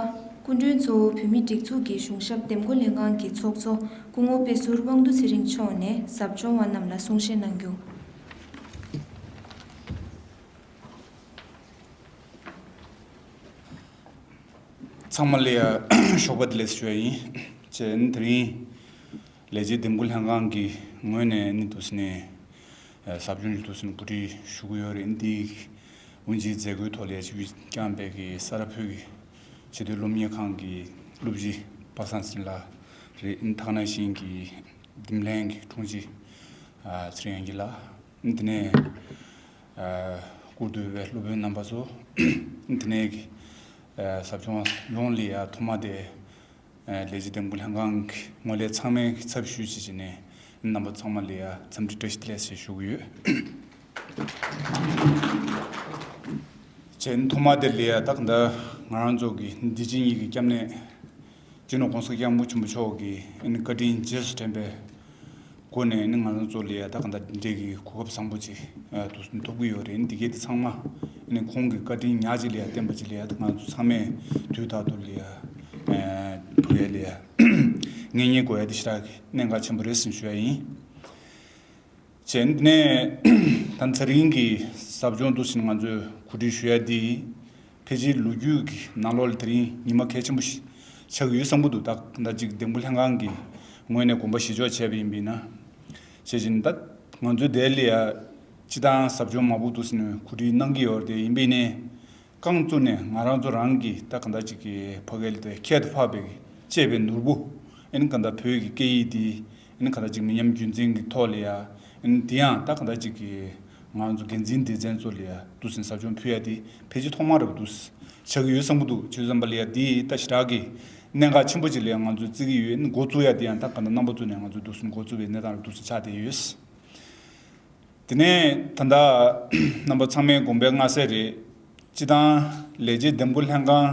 སྐུ་མགྲོན་གཙོ་བོ་བོད་མིའི་སྒྲིག་འཛུགས་ཀྱི་གཞུང་ཞབས་འདེམས་བསྐོ་ལྷན་ཁང་གི་ཚོགས་གཙོ་སྐུ་ངོ་དཔེ་ཟུར་དབང་འདུས་ཚེ་རིང་མཆོག་ནས་ཟབ་སྦྱོང་བ་རྣམས་ལ་གསུང་བཤད་གནང་རྒྱུ། ཚང་མ་ལ་ཡ་ཞོགས་པ་བདེ་ལེགས་ཞུ་ཡ་ཡིན། བྱས་ནས་དེ་རིང་ལས་བྱེད་འདེམས་བསྐོ་ལྷན་ཁང་གི་ངོས་ནས་ནི་འདུག་སེ་ནས་ཟབ་སྦྱོང་ཞིག་འདུག་སེ་ནས་གོ་སྒྲིག་ཞུ་གི་ཡོད་རེད། འདི་དབུ་འབྱེད་མཛད་སྒོའི་ཐོག་ལ་ཡ་ཆིབས་བསྒྱུར་བསྐྱངས་པའི་གི་ས་རཱ་བོད་ཀྱི་ཆེས་མཐོའི་སློབ་གཉེར་ཁང་གི་སློབ་སྤྱི་པ་སངས་ཚེ་རིང་ལགས་རེད། ད་ག་ནང་བཞིན་གྱི་འདེམས་ལྷན་གྱི་དྲུང་ཆེ་ཚེ་རིང་དབྱངས་སྐྱིད་ལགས། དེ་ནས་སྐུ་བསྡུ་བའི་སློབ་དཔོན་རྣམ་པ་ཚོ། དེ་ནས་ཟབ་སྦྱོང་ཡོངས་ལ་ཡ་ཐོག་མ་དེ་ལས་བྱེད་འདེམས་བསྐོ་ལྷན་ཁང་གི་ངོས་ལས་ཚང་མའི་ཚབ་ཞུས་བྱས་བྱས་ནས་རྣམ་པ་ཚང་མ་ལ་ཡ་འཚམས་འདྲི་བཀྲ་ཤིས་བདེ་ལེགས་ཞེས་ཞུ་གི་ཡོད། བྱས་ནས་ཐོག་མ་དེ་ལ་ཡ་ད་ག་འདྲ་ང་རང་ཚོ་གི་འདི་ཕྱི་གཉིས་ཀྱི་སྐྱབས་གནས་སྤྱི་ནོར་༸གོང་ས་༸སྐྱབས་མགོན་ཆེན་པོ་མཆོག་གི་བཀའ་དྲིན་རྗེས་སུ་དྲན་པའི་སྒོ་ནས་ནི་ང་རང་ཚོ་ལ་ཡ་ད་ག་འདྲ་འདི་འདྲའི་གི་གོ་སྐབས་བཟང་པོ་ཅིག་ཨ་དུ་ཐོབ་ཀྱི་ཡོད་རེད། འདི་གའི་དེ་ཚང་མ་ནི་ཁོང་གི་བཀའ་དྲིན་ཉག་གཅིག་ལ་ཡ་བརྟེན་པ་ཅིག་ལ་ཡ་ང་ཚོ་ཚང་མས་དུས་རྟག་ཏུ་ལ་ཡ་ཨ་བོད་ཡ་ལ་ཡ་ངེས་ངེས་དགོས་ཡ་དེ་ཞེ་དྲག་གི་གནད་འགག་ཆེན་པོ་རེད་ཟེར་ཞུ་ཡ་ཡིན། བྱས་ནས་ད་ཚེ་རིང་གི་ཟབ་སྦྱོང་འདུག་ཟིན་ང་ཚོས་གོ་སྒྲིག་ཞུ་ཡ་འདི་ཕལ་ཆེར་ལོ་རྒྱུས་ཀྱི་ནང་ལོགས་ལ་དེ་རིང་ཉི་མ་གལ་ཆེན་པོ་ཞིག་ཆགས་ཀྱི་ཡོད་བསམ་གྱི་འདུག་ད་ད་ཅིག་འདེམས་བསྐོ་ལྷན་ཁང་གི་ངོས་ནས་དགོངས་པ་བཞེས་ཕྱོགས་བྱས་པ་ཡིན་པས་ན། བྱས་ཙང་ད་ང་ཚོའི་དེ་ལ་ཡ་སྤྱི་བཏང་ཟབ་སྦྱོང་མང་པོ་འདུག་ཟིན་གོ་སྒྲིག་གནང་གི་ཡོད་རེད། དེ་ཡིན་པས་ནས། རྐང་བཙུགས་ནས་ང་རང་ཚོ་རང་གི་ད་ག་འདྲ་ཅིག་གི་ཕ་གི་ལ་དེ་ཁྱད་དུ་འཕགས་པའི་གཅེས་པའི་ནོར་བུ་ཨེ་ནི་ག་འདྲ་བོད་ཀྱི་སྐད་ཡིག་འདི་ཨེ་ནི་ག་འདྲ་ཅིག་མི་ཉམས་རྒྱུན་འཛིན་གྱི་ཐོག་ལ་ཡ་ཨེ་ནི་དེ་ཡང་ད་ག་འདྲ་ཅིག་གི་ང་ཚོ་འགན་འཛིན་སྡེ་ཚན་ཚོ་ལ་ཡ་འདུག་སེ་ཟབ་སྦྱོང་ཕུལ་ཡ་དེ་ཕལ་ཆེར་ཐོག་མ་རེད་འདུག་ཆགས་ཀྱི་ཡོད་བསམ་གྱི་འདུག་བྱས་ཙང་པ་ལ་ཡ་དེ་ད་ཞེ་དྲག་གི་གནད་འགག་ཆེན་པོ་ཅིག་ལ་ཡ་ང་ཚོ་བརྩི་གི་ཡོད། ཨེ་ནི་འགོ་བཙུགས་ཡ་དེ་ཡང་ད་ག་འདྲ་རྣམ་པ་ཚོ་ནས་ང་ཚོ་འདུག་སེ་འགོ་བཙུགས་པའི་གནས་སྟངས་རེད་འདུག་སེ་ཆགས་བསྡད་ཡོད། དེ་ནས་ད་ལྟ་རྣམ་པ་ཚང་མའི་དགོངས་པའི་མངའ་གསལ་རེད། སྤྱི་བཏང་ལས་བྱེད་འདེམས་བསྐོ་ལྷན་ཁང་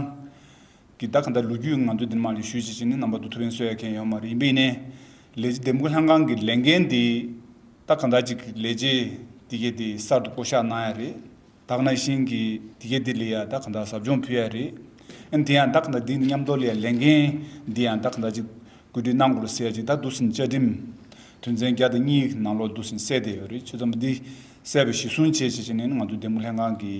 གི་ད་ག་འདྲ་ལོ་རྒྱུས་ང་ཚོ་འདི་མ་ལས་ཞུས་བྱས་བྱས་ནས་རྣམ་པ་ཚོ་ཐུགས་ཕན་གསོས་ཡ་མཁན་ཡོད་མ་རེད། ཡིན་པས་ནས་ལས་བྱེད་འདེམས་བསྐོ་ལྷན་ཁང་གི་ལས་འགན་འདི་ད་ག་འདྲ་ཅིག་ལས་བྱེད་འདི་གས་འདི་གསར་དུ་བསྐོ་གཞག་གནང་ཡ་རེད། ད་ག་ནང་བཞིན་གྱི་དེ་གའི་དེ་ལ་ཡ་ད་ག་འདྲ་ཟབ་སྦྱོང་ཕུལ་ཡ་རེད། ཨ་ནི་དེ་ཡང་ད་ག་འདྲ་འདི་མཉམ་དུ་ལ་ཡ་ལས་འགན་འདི་ཡང་ད་ག་འདྲ་ཅིག་བཀོད་སྒྲིག་གནང་དགོས་རེད་ཟེར་ཡ་ཅིག་ད་འདུག་སེ་བཅའ་ཁྲིམས་དོན་ཚན་བརྒྱ་དང་གཉིས་ནང་ལོགས་འདུག་སེ་གསལ་བསྡད་ཡོད་རེད། ཆོས་ཚོགས་འདི་གསལ་བའི་གཞི་བཟུང་བྱས་བྱས་བྱས་ནས་ང་ཚོ་འདེམས་བསྐོ་ལྷན་ཁང་གི་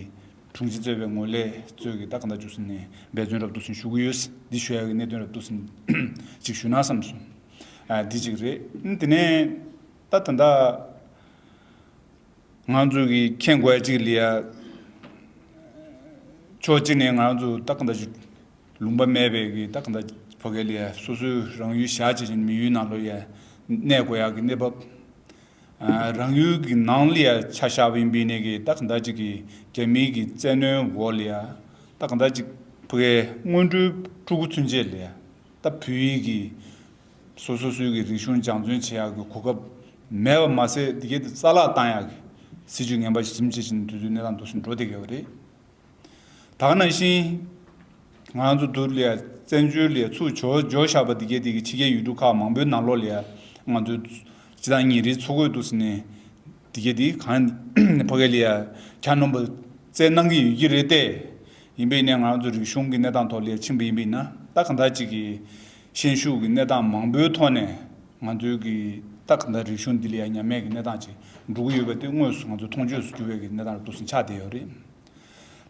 དྲུང་ཆེ་གཙོས་པའི་ངོས་ལས་གཙོས་ཀྱི་ད་ག་འདྲ་འདུག་སེ་ནས་འབད་བརྩོན་རབ་འདུག་སེ་ཞུ་གི་ཡོད། འདི་ཞུ་ཡ་གི་གནད་དོན་རབ་འདུག་སེ་ཅིག་ཞུ་ན་བསམ་སོང་། ཨ་འདི་ཅིག་རེད། ཨ་ནི་དེ་ནས་ད་ད་ལྟ། ང་ཚོ་གི་མཁྱེན་དགོས་ཡ་གཅིག་ལ་ཡ། ཕྱོགས་གཅིག་ནས་ང་ཚོ་ད་ག་འདྲ་ཞིག་ལུང་པ་མེད་པའི་གི་ད་ག་འདྲ་ཕ་གི་ལ་ཡ་སོ་སོའི་རང་ཡུལ་བཞག་བྱས་ཅིག་མི་ཡུལ་ནང་ལོགས་ཡ་གནས་དགོས་ཡ་གི་གནས་བབ། ཨ་རང་ཡུལ་གི་ནང་ལ་ཡ་ཆ་བཞག་པ་ཡིན་པའི་ནས་གི་ད་ག་འདྲ་ཅིག་གི་རྒྱ་མིའི་གི་བཙན་གནོན་འོག་ལ་ཡ་ད་ག་འདྲ་ཅིག་ཕ་གི་སྔོན་འགྲོའི་ཕྲུ་གུ་ཚུན་ཆད་ལ་ཡ། ད་བོད་ཡིག་གི་སོ་སོ་སོའི་གི་རིག་གཞུང་སྦྱང་བརྩོན་བྱེད་ཡག་གི་གོ་སྐབས་མེད་པ་མ་ཟད་འདི་གའི་དེ་རྩ་བརླག་བཏང་ཡག་གི་སྲིད་ཇུས་ངན་པ་ཞིག་འཛིན་བྱེད་བཞིན་དུས་ཚོད་གནས་སྟངས་འདུག་སེ་འགྲོ་བསྡད་ཀྱི་ཡོད་རེད། ད་ག་ནང་བཞིན་ང་ཚོ་འདུར་ལ་ཡ་བཙན་བྱོལ་ལ་ཡ་ཚུར་འབྱོར་འབྱོར་བཞག་པ་འདི་གའི་དེ་གི་ཕྱི་རྒྱལ་ཡུལ་གྲུ་ཁག་མང་པོའི་ནང་ལོགས་ལ་ཡ་ང་ཚོ་སྤྱི་བཏང་ཉིན་རེའི་འཚོ་གོས་འདུག་སེ་ནས་འདི་གའི་དེ་གང་ཕ་གི་ལ་ཡ་གྱ་ནོམ་པ་བཙལ་གནང་གི་ཡོད་ཀྱི་རེད་དེ། ཡིན་པས་ནས་ང་ཚོ་རིག་གཞུང་གི་གནས་སྟངས་ཐོག་ལ་ཕྱིན་པ་ཡིན་པས་ན་ད་ག་འདྲ་ཅིག་གི་ཤན་ཤུགས་ཀྱི་གནས་སྟངས་མང་པོའི་ཐོག་ནས་ང་ཚོའི་གི་ད་ག་འདྲ་རིག་གཞུང་འདི་ལ་ཡང་ཉམས་དམས་ཀྱི་གནས་སྟངས་ཅིག་འགྲོ་གི་ཡོད་པ་དེ་དངོས་སུ་ང་ཚོ་མཐོང་ཆོས་སུ་གྱུར་བའི་གི་གནས་སྟངས་འདུག་སེ་ཆགས་བསྡད་ཡོད་རེད།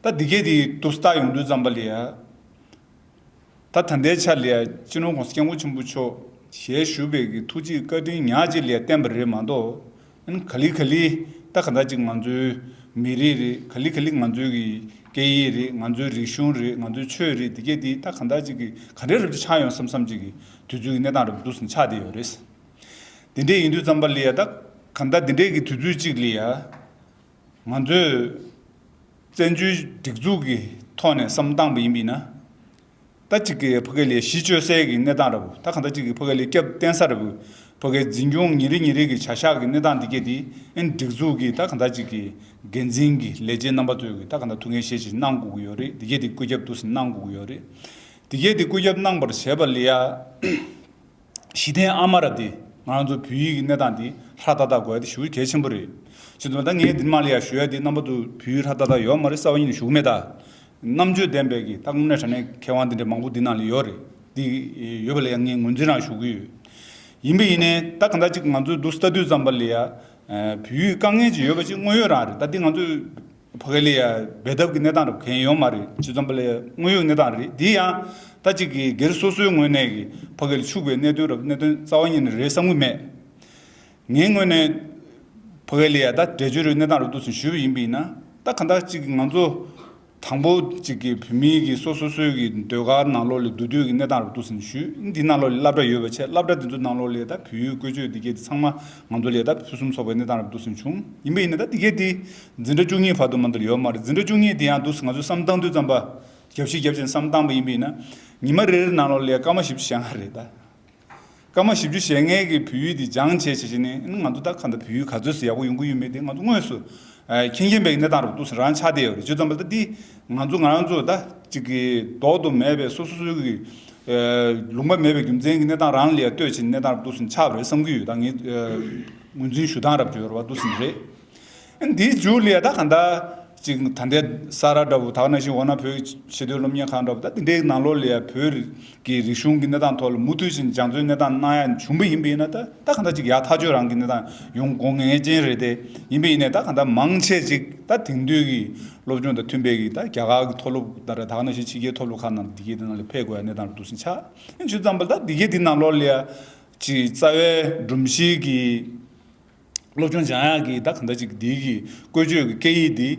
ད་འདི་གས་དེ་འདུག་སེ་ལྟ་ཡོང་དུས་ཙམ་པ་ལ་ཡ། ད་ད་ལྟའི་ཆ་ལ་ཡ་སྤྱི་ནོར་༸གོང་ས་༸སྐྱབས་མགོན་ཆེན་པོ་མཆོག་ཞལ་བཞུགས་པའི་གི་ཐུགས་རྗེ་བཀའ་དྲིན་ཉག་གཅིག་ལ་ཡ་བརྟེན་པ་རེད་མ་གཏོགས། ཨ་ནི་ག་ལེ་ག་ལེ་ད་ག་འདྲ་ཅིག་ང་ཚོའི་མི་རིགས་རེད། ག་ལེ་ག་ལེ་ང་ཚོའི་གི་སྐད་ཡིག་རེད། ང་ཚོའི་རིག་གཞུང་རེད། ང་ཚོའི་ཆོས་རེད། འདི་གས་དེ་ད་ག་འདྲ་ཅིག་གི་ག་འདྲའི་རབ་ཏུ་ཆགས་ཡོང་བསམ་བསམ་ཅིག་གི་དུས་ཚོད་ཀྱི་གནས་སྟངས་རབ་ཏུ་འདུག་སེ་ཆགས་བསྡད་ཡོད་རེད། དེ་འདྲས་ཡིན་དུས་ཙམ་པ་ལ་ཡ་ད་ག་འདྲ་འདི་འདྲས་ཀྱི་དུས་ཚོད་ཅིག་ལ་ཡ། ང་ཚོས་བཙན་བྱོལ་སྒྲིག་འཛུགས་ཀྱི་ཐོག་ནས་བསམ་བཏང་པ་ཡིན་པས་ན། ད་ཅིག་གི་ཕ་གི་ལ་གཞི་བཅོལ་སའི་གི་གནས་སྟངས་རབ། ད་གང་ལྟར་ཅིག་གི་ཕ་གི་ལ་སྐྱབས་བསྟེན་ས་རབ། ཕ་གིའི་འཛིན་སྐྱོང་ཉིན་རེ་ཉིན་རེ་གི་བྱ་གཞག་གི་གནས་སྟངས་འདི་གས་དེ་ཨེ་སྒྲིག་འཛུགས་ཀྱི་ད་གང་ལྟར་ཅིག་གི་འགན་འཛིན་གྱི་ལས་བྱེད་རྣམ་པ་ཚོས་གི་ད་གང་ལྟར་ཐུགས་འགན་བཞེས་བཞིན་གནང་དགོས་ཀྱི་ཡོད་རེད། འདི་གས་དེ་བཀོད་ཁྱབ་འདུག་སེ་གནང་དགོས་ཀྱི་ཡོད་རེད། འདི་གས་དེ་བཀོད་ཁྱབ་གནང་བར་བྱས་པ་ལ་ཡ། གཞི་རྟེན་ཨ་མ་ར་དེ་ང་རང་ཚོ་བོད་ཡིག་གི་གནས་སྟངས་འདི་ཧྲ་ཏག་ཏག་དགོས་ཡ་དེ་ཞེ་པོ་གལ་ཆེན་པོ་རེད། བྱས་ཙང་ད་ངས་འདི་མ་ལ་ཡ་ཞུ་ཡ་དེ་རྣམ་པ་ཚོ་བོད་ཡིག་ཧྲ་ཏག་ཏག་ཡོད་མ་རེད་རྩ་བ་ཉིད་ནས་ཞུ་གི་མེད་ད། རྣམ་དཔྱོད་ལྡན་པའི་གི་ད་དངོས་གནས་དྲང་གནས་མཁས་དབང་འདི་འདྲ་མང་པོ་འདི་ནང་ལ་ཡོད་རེད། འདི་ཡོད་པ་ལ་ཡ་ངས་ངོས་འཛིན་རང་ཞུ་གི་ཡོད། ཡིན་པ་ཡིན་ནའི་ད་གང་ལྟར་ཅིག་ང་ཚོས་འདུག་ལྟ་དུས་ཙམ་པ་ལ་ཡ། བོད་ཡིག་དཀའ་ངལ་ཅིག་ཡོད་པ་ཅིག་དངོས་ཡོད་རང་རེད། ད་འདི་ང་ཚོས་ཕ་གི་ལ་ཡ་འབད་འཐབ་ཀྱི་གནས་སྟངས་རབ་གང་ཡོད་མ་རེད། བྱས་ཙམ་པ་ལ་ཡ་དངོས་ཡོད་གནས་སྟངས་རེད། འདི་ཡང་ད་ཅིག་གི་སྒེར་སོ་སོའི་ངོས་ནས་ཀྱི་ཕ་གི་ལ་ཕྱུག་པའི་གནད་དོན་རབ་གནད་དོན་རྩ་བ་ཉིད་ནས་རེད་བསམ་གྱི་མེད། ངའི་ངོས་ནས་ཕ་གི་ལ་ཡ་ད་འགྲེལ་བརྗོད་རེད་གནས་སྟངས་རབ་འདུག་སེ་ཞུས་པ་ཡིན་པ་ཡིན་ན། ད་གང་ལྟར་ཅིག་གི་ང་ཚོ་དང་པོ་ཅིག་གི་བོད་མིའི་གི་སོ་སོ་སོའི་གི་ཟློས་གར་ནང་ལོགས་ལ་འདུག་དུས་ཀྱི་གནས་སྟངས་རབ་འདུག་སེ་ཞུས། འདི་ནང་ལོགས་ལ་སློབ་གྲྭ་ཡོད་པ་བྱས། སློབ་གྲྭ་འདི་ཚོ་ནང་ལོགས་ལ་ད་བོད་ཡིག་བཀོལ་སྤྱོད་འདི་གས་དེ་ཚང་མ་ང་ཚོ་ལ་ད་ཕུན་སུམ་ཚོགས་པའི་གནས་སྟངས་རབ་འདུག་སེ་བྱུང་། ཡིན་པ་ཡིན་ན་ད་འདི་གས་དེ་འཛིན་གྲྭ་བཅུ་གཉིས་བར་དུ་མ་གཏོགས་ཡོད་མ་རེད། འཛིན་གྲྭ་བཅུ་གཉིས་དེ་ཡང་འདུག་སེ་ང་ཚོས་བསམ་བཏང་དུས་ཙམ་པ། རྒྱབ་བཤིག་རྒྱབ་བྱས་བསམ་བཏང་པ་ཡིན་པ་ཡིན་ན། ཉི་མ་རེ་རེ་ནང་ལོགས་ལ་སྐར་མ་བཞི་བཅུ་ཞེ་ལྔ་རེད་ད། སྐར་མ་བཞི་བཅུ་ཞེ་ལྔའི་གི་བོད་ཡིག་འདི་སྦྱངས་བྱས་བྱས་ནས་ང་ཚོ་ད་ག་འདྲ་བོད་ཡིག་ག་ཚོད་ཙམ་ཡག་པོ་ཡོང་གི་ཡོད་མེད་དེ་ང་ཚོ་དངོས་སུ་མཁྱེན་མཁྱེན་པའི་གནས་སྟངས་རབ་འདུག་སེ་རང་ཆགས་བསྡད་ཡོད་རེད། བྱས་ཙམ་པ་ད་འདི་ང་ཚོ་ང་རང་ཚོ་ད་ཅིག་གི་ལྡོག་ཏུ་མེད་པའི་སོ་སོ་སོའི་གི་ལུང་པ་མེད་པའི་རྒྱུ་མཚན་གྱི་གནས་སྟངས་རང་ལ་ཡ་ལྟོས་བྱས་གནས་སྟངས་རབ་འདུག་སེ་ཆགས་པ་རེད་བསམ་གྱི་ཡོད། ད་ངས་ངོས་འཛིན་ཞུ་སྟངས་རབ་ཅིག་ཡོད་རེད་བ་འདུག་སེ་རེད། འདིའི་མཇུག་ལ་ཡ་ད་ག་འདྲ་ཅིག་ད་ལྟའི་ས་རཱ་འདྲ་བོ་ད་ག་ནང་བཞིན་འོ་ན་བོད་ཆེས་མཐོའི་སློབ་གཉེར་ཁང་འདྲ་བོ་ད་དེ་འདྲའི་ནང་ལོགས་ལ་ཡ་བོད་ཀྱི་རིག་གཞུང་གི་གནས་སྟངས་ཐོག་ལ་མུ་མཐུད་ཕྱིན་སྦྱང་བརྩོན་གནས་སྟངས་གནང་ཡ་བྱུང་པ་ཡིན་པ་ཡིན་ན་ད་ད་ག་འདྲ་ཅིག་ཡག་ཐག་ཆོད་རང་གི་གནས་སྟངས་ཡོང་དགོས་ངེས་ཅན་རེད་དེ། ཡིན་པ་ཡིན་ནའི་ད་ག་འདྲ་མང་ཆེ་ཅིག་ད་དེང་དུས་ཀྱི་སློབ་སྦྱོང་དང་མཐུན་པའི་གི་ད་རྒྱ་གར་གྱི་མཐོ་སློབ་ད་ར་ད་ག་ནང་བཞིན་ཕྱི་རྒྱལ་མཐོ་སློབ་ཁག་ནང་འདི་གའི་དེ་ནང་ལ་ཕེབས་དགོས་ཡ་གནས་སྟངས་འདུག་སེ་ཆགས། ཡིན་དུས་ཙམ་པ་ད་འདི་གའི་འདི་ནང་ལོགས་ལ་ཡ་ཅིག་རྩ་བའི་སྒྲོམ་གཞི་གི་སློབ་སྦྱོང་སྦྱང་ཡག་གི་ད་གང་ལྟར་ཅིག་འདི་གི་བཀོལ་སྤྱོད་ཀྱི་སྐད་ཡིག་འདི་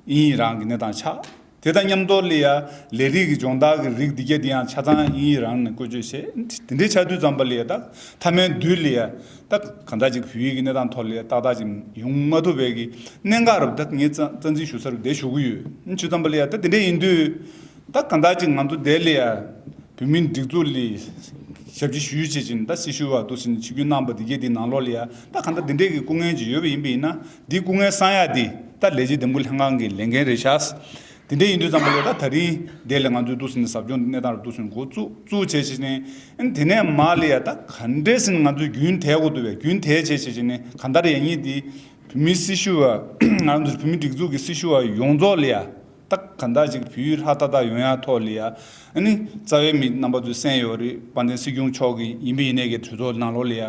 དབྱིན་ཡིག་རང་གི་གནས་སྟངས་ཆགས། དེ་དང་མཉམ་དུ་ལ་ཡ་ལས་རིགས་ཀྱི་སྦྱོང་བརྡར་གྱི་རིགས་འདི་གས་འདི་ཡང་ཆ་ཚང་དབྱིན་ཡིག་རང་ནས་བཀོལ་སྤྱོད་བྱས། དེ་འདྲའི་ཆགས་དུས་ཙམ་པ་ལ་ཡ་ད་མཐའ་མའི་དུས་ལ་ཡ་ད་གང་ལྟར་ཅིག་བོད་ཡིག་གི་གནས་སྟངས་ཐོག་ལ་ཡ་ཏག་ཏག་ཅིག་ཡོང་མ་ཐུབ་པའི་གི་གནད་འགག་རབ་ད་ངས་རྩ་རྩ་འཛིན་ཞུ་ས་རུ་དེ་ཞུ་གི་ཡོད། ཡིན་དུས་ཙམ་པ་ལ་ཡ་ད་དེ་འདྲ་ཡིན་དུས། ད་གང་ལྟར་ཅིག་ང་ཚོ་དེ་ལ་ཡ་བོད་མིའི་སྒྲིག་འཛུགས་ལ་ཞབས་ཕྱི་ཞུ་ཡུལ་བྱེད་ཅིང་ད་སྲི་ཞུ་བ་འདུག་སེ་ཆིབས་བསྒྱུར་གནང་པ་འདི་གས་འདི་ནང་ལོགས་ལ་ཡ་ད་གང་ལྟར་འདི་འདྲས་ཀྱི་སྐུ་ངལ་ཅིག་ཡོད་པ་ཡིན་པ་ཡིན་ན་འདི་སྐུ་ངལ་སངས་ཡ་འདི་ད་ལས་བྱེད་འདེམས་བསྐོ་ལྷན་ཁང་གི་ལས་འགན་རེད་ཤག། དེ་འདྲས་ཡིན་དུས་ཙམ་པ་ལ་ཡ་ད་ད་རིང་དེ་ལ་ང་ཚོས་འདུག་སེ་ནས་ཟབ་སྦྱོང་གནས་སྟངས་རུ་འདུག་སེ་འགོ་བཙུགས་བཙུགས་བྱས་བྱས་ནས་དེ་ནས་མར་ལ་ཡ་ད་ག་འདྲས་སེ་ང་ཚོས་རྒྱུན་དེད་དགོས་འདུག་པས། རྒྱུན་དེད་བྱས་བྱས་བྱས་ནས་གང་ལྟར་ཡ་གཉིས་འདི་བོད་མིའི་སྲི་ཞུ་བ་ང་ཚོ་བོད་མིའི་སྒྲིག་འཛུགས་ཀྱི་སྲི་ཞུ་བ་ཡོངས་རྫོགས་ལ་ཡ། ད་ག་འདྲ་ཅིག་བོད་ཡིག་ཧྲ་ཏག་ཏག་ཡོང་ཡ་ཐོག་ལ་ཡ། ཨ་ནི་རྩ་བའི་མི་རྣམ་པ་ཚོས་གསན་ཡོད་རེད། དཔལ་ལྡན་སྲིད་སྐྱོང་མཆོག་གིས་ཡིན་པ་ཡིན་ནའི་གི་གྲོས་ཚོགས་ནང་ལོགས་ལ་ཡ་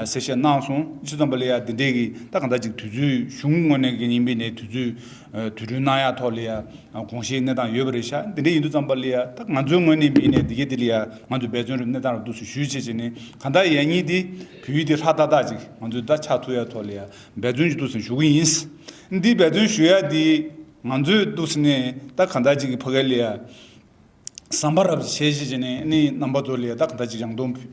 གསལ་བཤད་གནང་སོང་། ཅི་ཙམ་པ་ལ་ཡ་འདི་འདྲའི་གི་ད་ག་འདྲ་ཅིག་དུས་ཚོད་གཞུང་ངོས་ནས་གི་ཡིན་པ་ཡིན་ནའི་དུས་ཚོད་དུས་སྟོན་གནང་ཡ་ཐོག་ལ་ཡ་དགོངས་བཞེས་གནས་སྟངས་ཡོད་པ་རེད་ཤག། འདི་འདྲ་ཡིན་དུས་ཙམ་པ་ལ་ཡ་ད་ང་ཚོའི་ངོས་ནས་ཡིན་པ་ཡིན་ནའི་འདི་གའི་འདི་ལ་ཡ་ང་ཚོས་འབད་བརྩོན་རུ་གནས་སྟངས་རུ་འདུག་སེ་ཞུས་བྱས་བྱས་ནས་གང་ལྟར་ཡ་གཉིས་འདི་བོད་ཡིག་འདི་ཧྲ་ཏག་ཏག་ཅིག་ང་ཚོས་ད་ཆགས་ཐུབ་ཡ་ཐོག་ལ་ཡ་འབད་བརྩོན་ཅིག་འདུག་སེ་ཞུ་གི་ཡིན། འདི་འབད་བརྩོན་ཞུ་ཡ་འདི། ང་ཚོས་འདུག་སེ་ནས་ད་གང་ལྟར་ཅིག་གི་ཕ་གི་ལ་ཡ་ཟམ་པ་རབ་ཅིག་བྱས་བྱས་བྱས་ནས་ནི་རྣམ་པ་ཚོ་ལ་ཡ་ད་གང་ལྟར་ཅིག་སྦྱང་དོན་ཕུལ་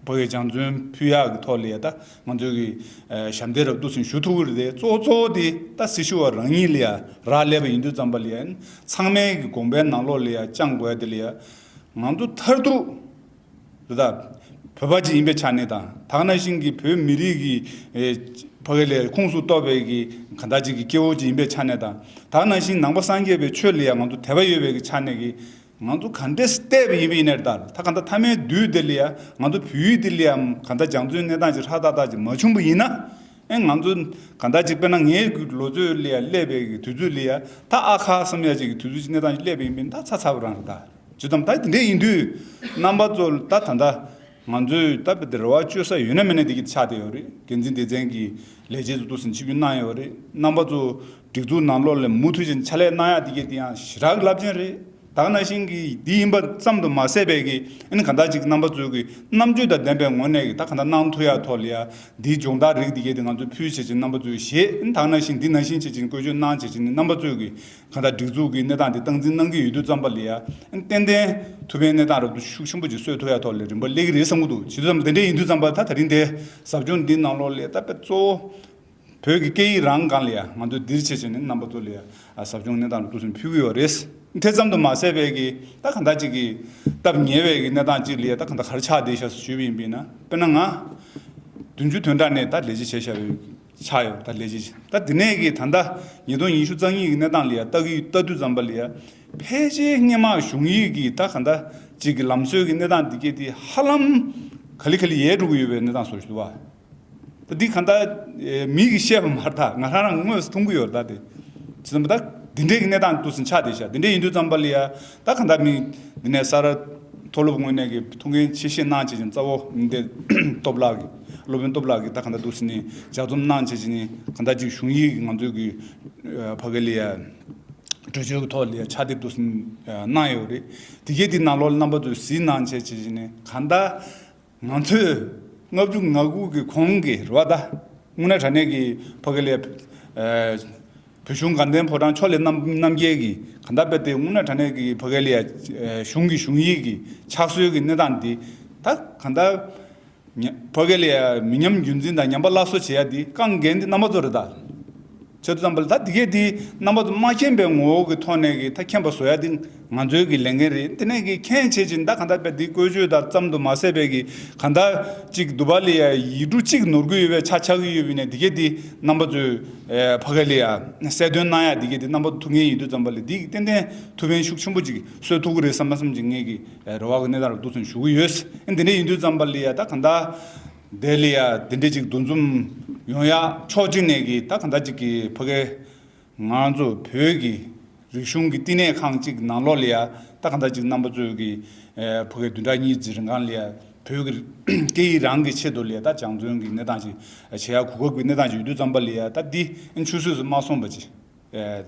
ཕ་གིའི་སྦྱང་བརྩོན་ཕུལ་ཡག་གི་ཐོག་ལ་ཡ་ད་ང་ཚོས་གི་ཞབས་འདེགས་རབ་འདུག་སེ་ཞུ་ཐུབ་ཀྱི་རེད་དེ། གཙོ་གཙོ་བོ་དེ་ད་སྲི་ཞུ་བ་རང་ཉིད་ལ་ཡ་རག་ལས་པ་ཡིན་དུས་ཙམ་པ་ལ་ཡ་ཚང་མའི་གི་དགོངས་པའི་ནང་ལོགས་ལ་ཡ་བཅངས་དགོས་ཡ་དེ་ལ་ཡ་ང་ཚོ་མཐར་ཐུག་རེད་ད། བོད་པ་ཅིག་ཡིན་པའི་ཆ་ནས་དང་ད་ག་ནང་བཞིན་གྱི་བོད་མི་རིགས་ཀྱི་ཨེ་ཕ་གི་ལ་ཁོངས་སུ་གཏོགས་པའི་གི་གང་ལྟར་ཅིག་གི་སྐྱེ་བོ་ཅིག་ཡིན་པའི་ཆ་ནས་དང་ད་ག་ནང་བཞིན་ནང་པ་སངས་རྒྱས་པའི་ཆོས་ལ་ཡང་ང་ཚོ་དད་པ་ཡོད་པའི་གི་ཆ་ནས་གི་ང་ཚོ་ག་འདྲས་བལྟས་པ་ཡིན་པ་ཡིན་ནའི་ད་ད་ག་འདྲ་མཐའ་མའི་དུས་དེ་ལ་ཡང་ང་ཚོ་བོད་ཡིག་དེ་ལ་ཡང་གང་ལྟར་སྦྱང་བརྩོན་གནས་སྟངས་ཅིག་ཧྲ་ཏག་ཏག་ཅིག་མ་བྱུང་པ་ཡིན་ན། ཨེ་ང་ཚོ་གང་ལྟར་ཅིག་དཔེར་ན་ངའི་གི་ལོ་ཚོད་ལ་ཡང་སླེབས་པའི་གི་དུས་ཚོད་ལ་ཡང་ད་ཨ་ཁ་བསམ་ཡ་ཅིག་གི་དུས་ཚོད་ཅིག་གནས་སྟངས་ཅིག་སླེབས་པ་ཡིན་པ་ཡིན་ན་ད་ཚ་ཚ་པོ་རང་རེད་ད། ཇི་ཙམ་ད་དེ་འདྲས་ཡིན་དུས་རྣམ་པ་ཚོ་ད་ད་ལྟ་ང་ཚོས་ད་བེད་རེ་བ་བཅོལ་ས་ཡོད་ན་མེད་ན་འདི་གི་ཆགས་བསྡད་ཡོད་རེད། འགན་འཛིན་སྡེ་ཚན་གྱི་ལས་བྱེད་ཚོ་འདུག་སེ་ཆིབས་བསྒྱུར་གནང་ཡོད་རེད། རྣམ་པ་ཚོ་སྒྲིག་འཛུགས་ནང་ལོགས་ལ་མུ་མཐུད་ཅིག་ཕྱག་ལས་གནང་ཡག་འདི་གས་དེ་ཡང་ཞེ་དྲག་རླབས་ཆེན་རེད། ད་ག་ནང་བཞིན་གྱི་འདི་ཡིན་པ་ཙམ་དུ་མ་ཟད་པའི་གི་ཨ་ནི་གང་ལྟར་ཅིག་རྣམ་པ་ཚོའི་གི་རྣམ་དཔྱོད་དང་ལྡན་པའི་ངོས་ནས་གི་ད་གང་ལྟར་གནང་ཐུབ་ཡ་ཐོག་ལ་ཡ་འདིའི་སྦྱོང་བརྡར་རིགས་འདི་གས་དེ་ང་ཚོས་ཕུལ་བྱས་ཅིག་རྣམ་པ་ཚོས་བཞེས། ཨ་ནི་ད་ག་ནང་བཞིན་འདི་ནང་བཞིན་བྱས་ཅིག་བཀོལ་སྤྱོད་གནང་བྱས་ཅིག་ནི་རྣམ་པ་ཚོས་གི་གང་ལྟར་སྒྲིག་འཛུགས་ཀྱི་གནས་སྟངས་དེ་སྟངས་འཛིན་གནང་གི་ཡོད་དུས་ཙམ་པ་ལ་ཡ་ཨ་ནི་ཏན་ཏན་ཐུགས་ཕན་གནས་སྟངས་རབ་ཏུ་ཤུགས་ཆེན་པོ་ཅིག་གསོས་ཐུབ་ཡ་ཐོག་ལ་རིམ་པ་སླེབས་ཀྱི་རེད་བསམ་གྱི་འདུག་བྱས་ཙང་དེ་འདྲ་ཡིན་དུས་ཙམ་པ་ད་ད་རིང་དེ་ཟབ་སྦྱོང་འདི་ནང་ལོགས་ལ་ད་དཔེ་གཙོ་བོ་བོད་ཀྱི་སྐད་ཡིག་རང་སྒང་ལ་ཡ་ང་ཚོས་འདིར་བྱས་བྱས་ནས་རྣམ་པ་ཚོ་ལ་ཡ་ཟབ་སྦྱོང་གནས་སྟངས་ལ་ཐུགས་སེམས་ཕུལ་གྱི་ཡོད་རེད། དེ་ཙམ་དུ་མ་ཟད་པའི་གི་ད་གང་ལྟར་ཅིག་གི་སྟབས་ཉེ་བའི་གི་གནས་སྟངས་ཅིག་ལ་ཡ་ད་གང་ལྟར་ག་རེ་ཆགས་བསྡད་ཤག་ཞུས་པ་ཡིན་པས་ན། དཔེར་ན་ང་བདུན་ཅུ་དོན་གྲངས་ནས་ད་ལས་བྱེད་བྱས་བཞག་པའི་ཆགས་ཡོད། ད་ལས་བྱེད་ད་དེ་ནས་གི་ད་ལྟ་ཉིས་སྟོང་ཉི་ཤུ་རྩ་གཉིས་ཀྱི་གནས་སྟངས་ལ་ཡ་ལྟ་གི་ལྟ་དུས་ཙམ་པ་ལ་ཡ་ཕལ་ཆེར་སྔོན་མ་གཞུང་ཡིག་གི་ད་གང་ལྟར་ཅིག་གི་ལམ་སྲོལ་གྱི་གནས་སྟངས་འདི་གས་དེ་ཧ་ལམ་ག་ལེ་ག་ལེ་ཡལ་འགྲོ་གི་ཡོད་པའི་གནས་སྟངས་བཟོ་ཞིག་འདུག་བ། ད་འདི་གང་ལྟར་མིག་གིས་བཤད་པ་མ་རེད། ད་ང་རང་རང་དངོས་སུ་མཐོང་གི་ཡོད་རེད། ད་དེ་ཅི་ཙམ་པ་ད་འདི་འདྲའི་གི་གནས་སྟངས་འདུག་སེ་ཆགས་བསྡད་ཤག་དེ་འདྲ་ཡིན་དུས་ཙམ་པ་ལ་ཡ་ད་གང་ལྟར་མི་འདི་ནས་ས་རཱ་མཐོ་སློབ་ངོས་ནས་གི་ཐུགས་འགན་ཆེ་བཞེས་གནང་བྱས་ཅིང་རྩ་བོ་འདི་སྟོབས་ལགས་ཀྱི་སློབ་དཔོན་སྟོབས་ལགས་ཀྱིས་ད་གང་ལྟར་འདུག་སེ་ནས་ལྗགས་རྩོམ་གནང་བྱས་ཅིང་གང་ལྟར་ཅིག་གཞུང་ཡིག་གི་ང་ཚོའི་གི་ཕ་གི་ལ་ཡ་གྲོས་ཆོད་ཀྱི་ཐོག་ལ་ཡ་ཕྱག་དེབ་འདུག་སེ་གནང་ཡོད་རེད། དེ་གས་དེ་ནང་ལོགས་ལ་རྣམ་པ་ཚོས་གཟིགས་གནང་བྱས་བྱས་ཅིང་གང་ལྟར། ང་ཚོས་ལྔ་བཅུ་ང་དགུ་གི་གོང་གི་རེད་བ། ད་དངོས་གནས་དྲང་གནས་ཀྱི་ཕ་གི་ལ་ཡ་བོད་གཞུང་དགའ་ལྡན་ཕོ་བྲང་ཕྱོགས་ལས་རྣམ་རྣམ་རྒྱལ་གྱི་གང་ལྟར་དཔེ་དེ་དངོས་གནས་དྲང་གནས་ཀྱི་ཕ་གི་ལ་ཡ་གཞུང་གི་གཞུང་ཡིག་གི་ཕྱག་སྲོལ་གྱི་གནས་སྟངས་འདི་ད་གང་ལྟར་ཕ་གི་ལ་ཡ་མི་ཉམས་རྒྱུན་འཛིན་དང་ཉམས་པ་སླར་གསོ་བྱེད་ཡ་འདི་རྐང་འགན་འདི་རྣམ་པ་ཚོ་རེད། ད་བྱེད་དུས་ཙམ་པ་ལ་ད་འདི་གས་འདི་རྣམ་པ་ཚོ་མ་མཁྱེན་པའི་ངོ་བོ་གི་ཐོག་ནས་ཀྱི་ད་མཁྱེན་པ་བཟོ་ཡ་འདི་ང་ཚོའི་གི་ལས་འགན་རེད། དེ་ནས་ཀྱི་མཁྱེན་བྱེད་ཅིང་ད་གང་ལྟར་དཔེ་འདི་བཀོལ་སྤྱོད་དང་ཙམ་དུ་མ་ཟད་པའི་གི་གང་ལྟར་ཅིག་འདུག་པ་ལ་ཡ་ཡིག་འབྲུ་གཅིག་ནོར་གི་ཡོད་པའི་ཆ་ཆགས་ཀྱི་ཡོད་པ་ཡིན་ན་འདི་གས་འདི་རྣམ་པ་ཚོས་ཕ་གི་ལ་ཡ་གསལ་སྟོན་གནང་ཡ་འདི་གས་འདི་རྣམ་པ་ཐུགས་འགན་ཡིན་དུས་ཙམ་པ་ལ་འདི་གི་ཏན་ཏན་ཐུགས་ཕན་ཤུགས་ཆེན་པོ་ཅིག་གསོས་ཐུབ་ཀྱི་རེད་བསམ་པ་བསམ་ཅིག་ངས་ཀྱི་རེ་བ་གི་གནས་སྟངས་རུ་འདུག་སེ་ཞུ་གི་ཡོད། འདི་འདྲ་ཡིན་དུས་ཙམ་པ་ལ་ཡ་ད་གང་ལྟར། དེ་ལ་ཡ་དེ་འདྲས་ཅིག་འདུ་འཛོམས་ཡོང་ཡ་ཕྱོགས་གཅིག་ནས་ཀྱི་ད་གང་ལྟར་ཅིག་གི་ཕ་གི་ང་ཚོ་བོད་ཀྱི་རིག་གཞུང་གི་བསྟི་གནས་ཁང་གཅིག་ནང་ལོགས་ལ་ཡ་ད་གང་ལྟར་ཅིག་རྣམ་པ་ཚོས་ཀྱི་ཕ་གི་བདུན་ཕྲག་གཉིས་ཙམ་རིང་གང་ལ་ཡ་བོད་ཀྱི་སྐད་ཡིག་རང་གི་ཆེད་དུ་ལ་ཡ་ད་སྦྱང་བརྩོན་གྱི་གནས་སྟངས་ཅིག་བྱེད་ཡ་གོ་སྐབས་ཀྱི་གནས་སྟངས་ཅིག་ཡོད་དུས་ཙམ་པ་ལ་ཡ་ད་འདི་ཆུད་ཟོས་སུ་མ་སོང་བ་ཅིག་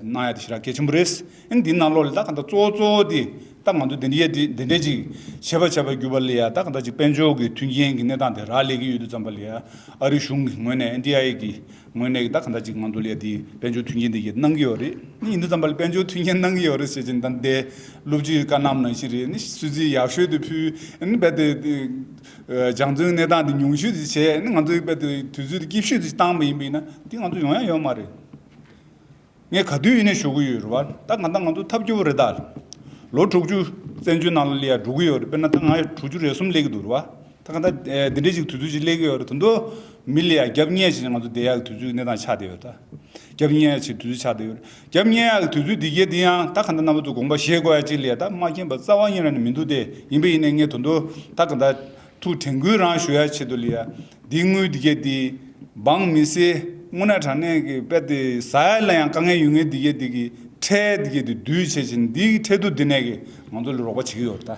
གནང་ཡ་དེ་ཞེ་དྲག་གལ་ཆེན་པོ་རེད། ཨ་ནི་འདི་ནང་ལོགས་ལ་ད་གང་ལྟར་གཙོ་བོ་གཙོ་བོ་དེ་ད་ང་ཚོ་དེ་འདྲའི་དེ་འདི་འདྲས་ཅིག་བྱེད་པ་བྱེད་པ་བརྒྱུད་པ་ལ་ཡ་ད་གང་ལྟར་ཅིག་དཔལ་འབྱོར་གྱི་མཐུན་རྐྱེན་གྱི་གནས་སྟངས་དེ་རག་ལས་ཀྱི་ཡོད་དུས་ཙམ་པ་ལ་ཡ་ཨ་རི་གཞུང་གི་ངོས་ནས་ཨེན་ཌི་ཨའི་གི་ངོས་ནས་ད་གང་ལྟར་ཅིག་ང་ཚོ་ལ་ཡ་དེ་དཔལ་འབྱོར་མཐུན་རྐྱེན་དེ་གི་གནང་གི་ཡོད་རེད། ཨ་ནི་ཡིན་དུས་ཙམ་པ་ལ་དཔལ་འབྱོར་མཐུན་རྐྱེན་གནང་གི་ཡོད་རེད་ཟེར་ཅིག་ད་འདི་སློབ་སྤྱི་བཀའ་གནང་ནང་བཞིན་རེད། ཨ་ནི་གསོལ་ཚིགས་ཡག་ཤོས་དེ་ཕུལ། ཨ་ནི་རྦད་དེ་སྦྱང་བརྩོན་གནས་སྟངས་དེ་ཉུང་ཤོས་དེ་བྱས། ཨ་ནི་ང་ཚོའི་རྦད་དེ་དུས་ཚོད་དེ་སྐྱིད་ཤོས་དེ་བཏང་བ་ཡིན་པ་ཡིན་ན་དེ་ང་ཚོ་ཡོང་ཡ་ཡོད་མ་རེད། ངས་ག་དུས་ཡིན་ནའི་ཞུ་གི་ཡོད་རེད་བ། ད་གང་ལྟར་ང་ཚོ་ཐབས་སྐྱོ་པོ་རེད་ད། ལོ་དྲུག་ཅུ་བཙན་བྱོལ་ནང་ལ་ལ་ཡ་འགྲོ་གི་ཡོད་རེད། དཔེར་ན་ད་ང་དྲུག་ཅུ་རེ་གསུམ་སླེབས་ཀྱི་འདུག་རེད་བ། ད་གང་ལྟར་ཨེ་འདི་འདྲས་ཅིག་དུས་ཚོད་ཅིག་སླེབས་ཀྱི་ཡོད་རེད། ད་དུང་མི་ལ་ཡ་རྒྱབ་གཉེར་བྱས་ང་ཚོ་བསྡད་ཡག་གི་དུས་ཚོད་ཀྱི་གནས་སྟངས་ཆགས་བསྡད་ཡོད་ད། རྒྱབ་གཉེར་བྱས་དུས་ཚོད་ཆགས་བསྡད་ཡོད་རེད། རྒྱབ་གཉེར་ཡག་གི་དུས་ཚོད་འདི་གས་འདི་ཡང་ད་གང་ལྟར་རྣམ་པ་ཚོ་དགོངས་པ་བཞེས་དགོས་ཡ་ཅིག་ལ་ཡ་ད་མ་མཁྱེན་པ་རྩ་བ་ཉིད་ནས་མི་འདུག་སྟེ། ཡིན་པ་ཡིན་ནའི་ངས་ད་དུང་ད་གང་ལྟར། ཐུགས་དྲན་སྐུལ་རང་ཞུ་ཡ་ཆེད་དུ་ལ་ཡ། འདི་དངུལ་འདི་གས་འདི་འབངས་མི་སེར་དངོས་གནས་དྲང་གནས་ཀྱི་དཔེ་དེ་ཟ་ཡ་ལ་ཡང་དཀའ་ངལ་ཡོད་མཁན་འདི་གས་འདི་གི་ཁྲལ་འདི་གས་འདི་བསྡུས་བྱས་ཕྱིན་འདི་གི་ཁྲལ་བསྡུ་འདི་ནས་གི་ང་ཚོ་ལ་རོགས་པ་བྱེད་ཀྱི་ཡོད་རེད་ད།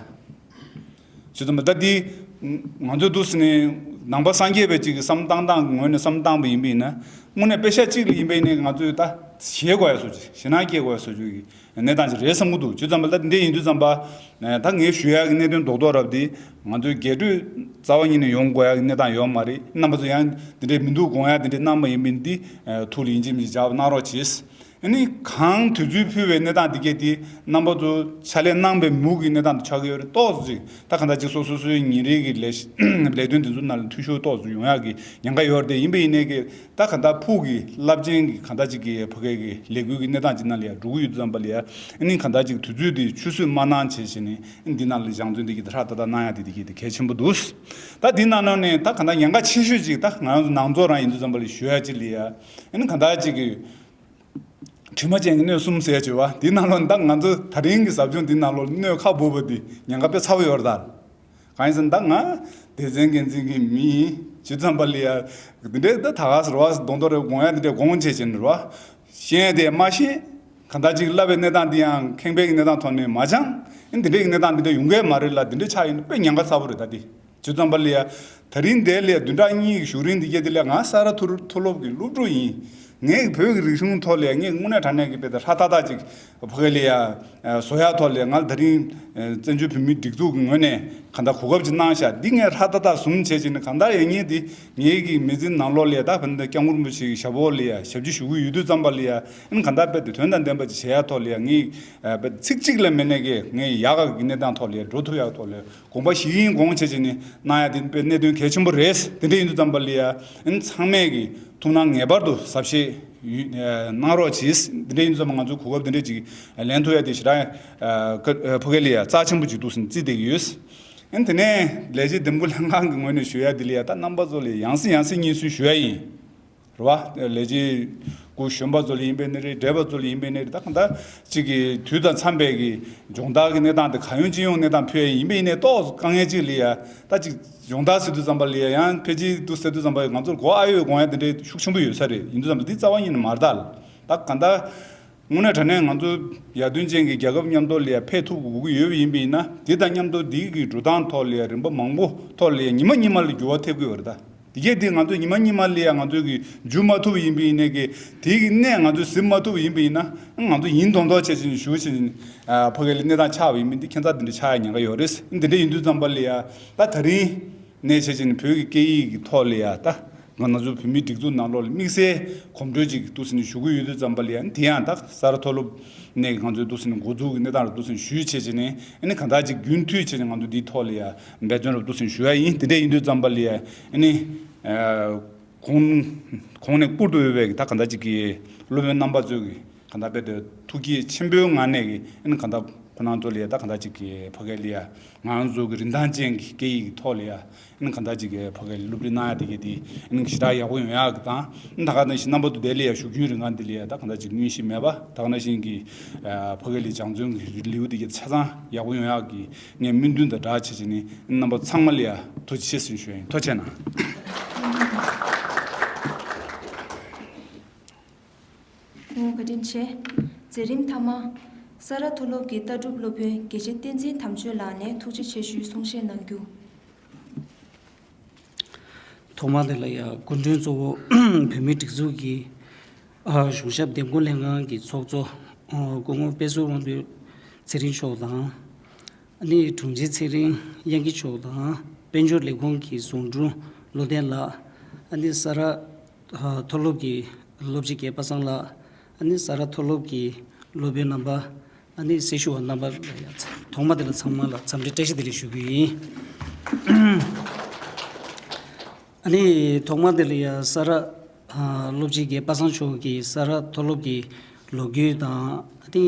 བྱས་ཙང་ད་འདི་ང་ཚོ་འདུག་སེ་ནས་ནང་པ་སངས་རྒྱས་པའི་ཅིག་གི་བསམ་སྟངས་སྟངས་ཀྱི་ངོས་ནས་བསམ་བཏང་བ་ཡིན་པ་ཡིན་ན། དངོས་གནས་དཔེ་ཤ་གཅིག་ལ་ཡིན་པ་ཡིན་ནའི་ང་ཚོས་ད་བྱེད་དགོས་ཡ་བཟོ་ཅིག་ཞེད་སྣང་སྐྱེ་དགོས་ཡ་བཟོ་ཅིག་གི་གནས་སྟངས་ཅིག་རེད་བསམ་གྱི་འདུག་བྱས་ཙང་ད་འདི་འདྲ་ཡིན་དུས་ཙམ་པ། ད་ངས་ཞུ་ཡག་གི་གནད་དོན་རྡོག་རྡོག་རབ་དེ་ང་ཚོའི་རྒྱས་སྤྲོས་རྩ་བ་ཉིད་ནས་ཡོང་དགོས་ཡག་གི་གནས་སྟངས་ཡོད་མ་རེད། རྣམ་པ་ཚོ་ཡང་འདི་འདྲའི་མི་འདུག་དགོངས་ཡག་འདི་འདྲའི་གནང་བ་ཡིན་པས་འདི་ཐུགས་ལ་ཡིན་གཅིག་མིན་གཅིག་འཇགས་པ་གནང་རོགས་གྱིས། ཨ་ནི་གང་དུས་ཚོད་ཕུལ་བའི་གནས་སྟངས་འདི་གས་དེ་རྣམ་པ་ཚོ་ཕྱག་ལས་གནང་བའི་མུ་གི་གནས་སྟངས་དུ་ཆགས་ཀྱི་ཡོད་རེད། ཏོག་ཙམ་ཅིག་ད་གང་ལྟར་ཅིག་སོ་སོ་སོའི་ཉིན་རེ་གི་ལས་ལས་དོན་འདི་ཚོ་ནང་ལ་འཐུས་ཤོར་ཏོག་ཙམ་ཡོང་ཡག་གི་ཉེན་ཁ་ཡོད་རེད་དེ། ཡིན་པ་ཡིན་ནའི་གི་ད་གང་ལྟར་ཕུགས་ཀྱི་རླབས་ཆེན་གྱི་གང་ལྟར་ཅིག་གི་ཕ་གི་གི་ལས་འགུལ་གྱི་གནས་སྟངས་ཅིག་ནང་ལ་ཡང་འགྲོ་གི་ཡོད་དུས་ཙམ་པ་ལ་ཡ། ཨ་ནི་གང་ལྟར་ཅིག་དུས་ཚོད་འདི་ཆུད་ཟོས་མ་གནང་བྱས་བྱས་ནས་ཨ་ནི་འདི་ནང་ལ་སྦྱང་བརྩོན་འདི་གི་ཧྲག་ཏག་ཏག་གནང་ཡ་དེ་དེ་གི་དེ་གལ་ཆེན་པོ་འདུག་ད་འདི་ནང་ལོགས་ནས་ད་གང་ལྟར་ཉེན་ཁ་ཆེ་ཤོས་ཅིག་ད་ང་རང་ཚོ་ནང་ཚོགས་རང་ཡིན་དུས་ཙམ་པ་ལ་ཞུ་ཡ་ཅིག་ལ་ཡ། ཨ་ནི་གང་ལྟར་ཅིག་གི་དྲི་མ་ཅན་གྱི་སྣོད་གསུམ་ཟེར་བྱས་པ་འདི་ནང་ལོགས་ད་ང་ཚོ་ད་རིང་གི་ཟབ་སྦྱོང་འདི་ནང་ལོགས་སྣོད་ཁ་སྦུབ་པ་འདི་ཉེན་ཁ་དཔེ་ཚ་པོ་ཡོད་རེད་ད། གང་ཡིན་ཟེར་ན་ད་ང་སྡེ་ཚན་འགན་འཛིན་གྱི་མི་ཡིན་བྱས་ཙམ་པ་ལ་ཡ། འདི་འདྲའི་ད་ད་ག་ཟེར་བ་གདོང་ཐོག་རེ་དགོངས་ཡ་འདི་འདྲའི་དགོངས་བྱས་བྱས་ནས་རེད་བ། ཤེས་ཡ་དེ་མ་ཤེས། གང་ལྟར་ཅིག་བསླབ་པའི་གནས་སྟངས་འདི་ཡང་ཁེངས་པའི་གནས་སྟངས་ཐོག་ནས་མ་སྦྱངས། ཨ་འདི་འདྲའི་གནས་སྟངས་འདི་འདྲ་ཡོང་གི་མ་རེད་ལ། འདི་འདྲ་ཆགས་ཡིན་ན་དཔེ་ཉེན་ཁ་ཚ་པོ་རེད་ད་དེ། བྱས་ཙམ་པ་ལ་ཡ། ད་རིང་འདི་ལ་བདུན་ཕྲག་གཉིས་ཀྱི་བཞུགས་རིང་འདི་གྱད་འདི་ལ་ང་ས་རཱ་མཐོ་མཐོ་སློབ་ཀྱི་སློབ་ཕྲུག་ཡིན། ངས་བོད་ཀྱི་རིག་གཞུང་ཐོག་ལ་ངས་དངོས་གནས་དྲང་གནས་ཀྱི་དཔེ་དེ་ཧྲ་ཏག་ཏག་ཅིག་ཕ་གི་ལ་ཡ་བཟོ་ཡ་ཐོག་ལ་ང་ད་རིང་བཙན་བྱོལ་བོད་མིའི་སྒྲིག་འཛུགས་ཀྱི་ངོས་ནས་གང་ལྟར་གོ་སྐབས་ཅིག་གནང་ཤག་འདི་ངས་ཧྲ་ཏག་ཏག་བཟུང་བྱས་བྱས་ནས་གང་ལྟར་ཡང་ངས་འདི་ངེད་ཀྱི་མི་ཚེ་ནང་ལོགས་ལ་ཡ་ད་བོད་འདི་སྐྱབས་མགོན་རིན་པོ་ཆེ་གི་ཞབས་འོག་ལ་ཡ་ཞབས་ཕྱི་ཞུ་གི་ཡོད་དུས་ཙམ་པ་ལ་ཡ་ཨ་ནི་གང་ལྟར་དཔེ་དེ་དོན་དང་ལྡན་པ་ཅིག་བྱེད་ཡ་ཐོག་ལ་ཡ་ངས་ཚིག་གཅིག་ལས་མེད་ནས་ཀྱི་ངས་ཡག་གི་གནས་སྟངས་ཐོག་ལ་ཡ་འགྲོ་ཐུབ་ཡག་ཐོག་ལ་ཡ། དགོངས་པ་བཞེས་ཀྱིན་དགོངས་བྱས་བྱས་ནས་གནང་ཡ་དེ་དཔེ་གནད་དོན་གལ་ཆེན་པོ་རེད། དེ་འདྲ་ཡིན་དུས་ཙམ་པ་ལ་ཡ་ཨ་ནི་ཚང་མས་ཀྱི་ཐུགས་སྣང་ངེས་པར་དུ་གཟབ་བཞེས་ཡོད་གནང་རོགས་གྱིས། དེ་འདྲ་ཡིན་དུས་ཙམ་པ་ང་ཚོ་གོ་སྐབས་དེ་འདྲ་ཅིག་ལེན་ཐུབ་ཡ་དེ་ཞེ་དྲག་ཨ་ཕ་གི་ལ་ཡ་རྩ་ཆེན་པོ་ཅིག་འདུག་ཟེར་ནས་བརྩིས་བསྡད་ཀྱི་ཡོད། ཨ་ནི་དེ་ནས་ལས་བྱེད་འདེམས་བསྐོ་ལྷན་ཁང་གི་ངོས་ནས་ཞུ་ཡ་དེ་ལ་ཡ་ད་རྣམ་པ་ཚོ་ལ་ཡང་སེ་ཡང་སེ་སྙན་སེང་ཞུ་ཡ་ཡིན། རེད་བ། ལས་བྱེད་སྐུ་གཞོན་པ་ཚོ་ལ་ཡིན་པའི་ནི་རེད། བགྲེས་པ་ཚོ་ལ་ཡིན་པའི་ནི་རེད། ད་གང་ལྟར་གཅིག་གི་དུས་དང་འཚམས་པའི་གི་སྦྱོང་བརྡར་གྱི་གནས་སྟངས་དེ་གང་ཡོང་ཅི་ཡོང་གནས་སྟངས་ཕུལ་ཡ་ཡིན་པའི་ནི་ཏོག་དཀའ་ངལ་གཅིག་ལ་ཡ་ད་གཅིག་སྦྱོང་བརྡར་ཟེར་དུས་ཙམ་པ་ལ་ཡ་ཡང་ཕལ་ཆེར་དུ་ཟེར་དུས་ཙམ་པ་ང་ཚོར་གོ་ཨ་ཡོད་དགོངས་ཡ་དེ་འདྲའི་ཤུགས་ཆེན་པོ་ཡོད་ས་རེད། ཡིན་དུས་ཙམ་པ་འདི་རྩ་བ་ཉིད་ནས་མ་རེད་ད། ད་གང་ལྟར་དངོས་གནས་དྲང་གནས་ང་ཚོ་ཡར་ཐོན་ཅན་གྱི་རྒྱལ་ཁབ་མཉམ་དུ་ལ་ཡ་ཕེབས་ཐུབ་དགོས་ཀྱི་ཡོད་པ་ཡིན་པ་ཡིན་ན་དེ་དང་མཉམ་དུ་འདི་གི་འགྲོ་སྟངས་ཐོག་ལ་ཡ་རིམ་པ་མང་པོ་ཐོག་ལ་ཡ་ཉི་མ་ཉི་མ་ལ་འགྱུར་བ་ཐེབས་ཀྱི་ཡོད་རེད་ད། དེ་གས་དེ་ང་ཚོས་ཉི་མ་ཉི་མ་ལ་ཡང་ང་ཚོས་ཀྱི་འཇུ་མ་ཐུབ་པ་ཡིན་པ་ཡིན་ནའི་གི་དེ་གི་གནས་ང་ཚོས་ཟིན་མ་ཐུབ་པ་ཡིན་པ་ཡིན་ན་ང་ཚོ་ཡིན་མདོག་མདོག་བྱས་ཕྱིན་ཞུ་ཕྱིན་ཕ་གི་ལ་གནས་སྟངས་ཆགས་པ་ཡིན་པ་འདི་ཁྱད་མཚར་དེ་འདྲ་ཆགས་ཡ་ཉེན་ཁ་ཡོད་རེད། འདི་འདྲ་ཡིན་དུས་ཙམ་པ་ལ་ཡ་ད་ད་རིང་ནས་བྱས་ཕྱིན་བོད་ཀྱི་སྐད་ཡིག་གི་ཐོག་ལ་ཡ་ད་ང་ཚོ་བོད་མིའི་སྒྲིག་འཛུགས་ནང་ལོགས་ལ་དམིགས་བསལ་གོམ་བགྲོད་ཅིག་འདུག་ཟེར་ནས་ཞུ་གི་ཡོད་དུས་ཙམ་པ་ལ་ཡ་དེ་ཡང་ད་ས་རཱ་མཐོ་སློབ་ནས་ང་ཚོས་འདུག་ཟེར་ནས་འགོ་འཛུགས་ཀྱི་གནས་སྟངས་རེད་འདུག་ཟེར་ནས་ཞུས་བྱས་བྱས་ནས་ཨ་ནི་གང་ལྟར་ཅིག་རྒྱུན་མཐུད་བྱས་ནས་ང་ཚོ་འདིའི་ཐོག་ལ་ཡ་འབད་བརྩོན་རབ་འདུག་ཟེར་ཞུ་ཡ་ཡིན། དེ་འདྲ་ཡིན་དུས་ཙམ་པ་ལ་ཡ་ཨ་ནི་གོང་གོང་ནས་བསྐུར་དུ་ཡོད་པའི་ད་གང་ལྟར་ཅིག་གི་སློབ་དཔོན་རྣམ་པ་ཚོས་ཀྱི་གང་ལྟར་དཔེ་དེ་ཐུགས་བསྐྱེད་ཆེན་པོའི་ངང་ནས་ཀྱི་ཨ་ནི་གང་ལྟར་ཁོ་རང་ཚོ་ལ་ཡ་ད་གང་ལྟར་ཅིག་གི་ཕ་གི་ལ་ཡ་ང་རང་ཚོ་གི་རིན་ཐང་ཅན་གྱི་སྐད་ཡིག་གི་ཐོག་ལ་ཡ་ཨ་ནི་གང་ལྟར་ཅིག་གི་ཕ་གི་ལ་སློབ་ཁྲིད་གནང་ཡ་དེ་གི་དེ་ཨ་ནི་ཞེ་དྲག་ཡག་པོ་ཡོང་ཡ་གི་དང་ཨ་ནི་ད་ག་ནང་བཞིན་རྣམ་པ་ཚོ་དེ་ལ་ཡ་ཞུགས་རྒྱུའི་རིན་ཐང་དེ་ལ་ཡ་ད་གང་ལྟར་ཅིག་མངོན་གཤིས་མེད་པ་ད་ག་ནང་བཞིན་གྱི་ཕ་གི་ལ་སྦྱང་བརྩོན་གྱི་ལེའུ་དེ་གི་ཆ་ཚང་ཡག་པོ་ཡོང་ཡ་གི་ངས་སྨོན་འདུན་དང་སྦྲགས་བྱས་བྱས་ནས་རྣམ་པ་ཚང་མ་ལ་ཡ་ཐུགས་རྗེ་ཆེ་ཟེར་ཞུ་ཡ་ཡིན། ཐུགས་རྗེ་གནང་། ཐུགས་རྗེ་ཆེ། མཛད་རིམ་མཐའ་མ། ས་རཱ་མཐོ་སློབ་ཀྱི་ལྟ་གྲུབ་སློབ་དཔོན་དགེ་བཤེས་བསྟན་འཛིན་དམ་ཆོས་ལགས་ནས་ཐུགས་རྗེ་ཆེ་ཞུའི་གསུང་བཤད་གནང་རྒྱུ། ཐོག་མ་དེ་ལ་ཡང་སྐུ་མགྲོན་གཙོ་བོ་བོད་མིའི་སྒྲིག་འཛུགས་ཀྱི་ཨ་གཞུང་ཞབས་འདེམས་བསྐོ་ལྷན་ཁང་གི་ཚོགས་གཙོ་ཨ་སྐུ་ངོ་དཔལ་ཟུར་དབང་འདུས་ཚེ་རིང་མཆོག་དང་། ཨ་ནི་དྲུང་ཆེ་ཚེ་རིང་དབྱངས་སྐྱིད་མཆོག་དང་། དཔལ་འབྱོར་ལས་ཁུངས་ཀྱི་ཟུང་དྲུང་བློ་བརྟན་ལགས། ཨ་ནི་ས་རཱ་ཨ་མཐོ་སློབ་ཀྱི་སློབ་སྤྱི་རྒྱལ་པ་སངས་ལགས། ཨ་ནི་ས་རཱ་མཐོ་སློབ་ཀྱི་སློབ་དཔོན་རྣམ་པ། ཨ་ནི་སྲི་ཞུ་བ་རྣམ་པ་ལ་ཡང་ཐོག་མ་དེ་ལ་ཚང་མ་ལ་འཚམས་འདྲི་བཀྲ་ཤིས་བདེ་ལེགས་ཞུ་རྒྱུ་ཡིན། ཨ་ནི་ཐོག་མ་དེ་ལ་ཡང་ས་རཱ་ཨ་སློབ་སྤྱི་རྒན་པ་སངས་མཆོག་གིས་ས་རཱ་མཐོ་སློབ་ཀྱི་ལོ་རྒྱུས་དང་ཨ་ནི་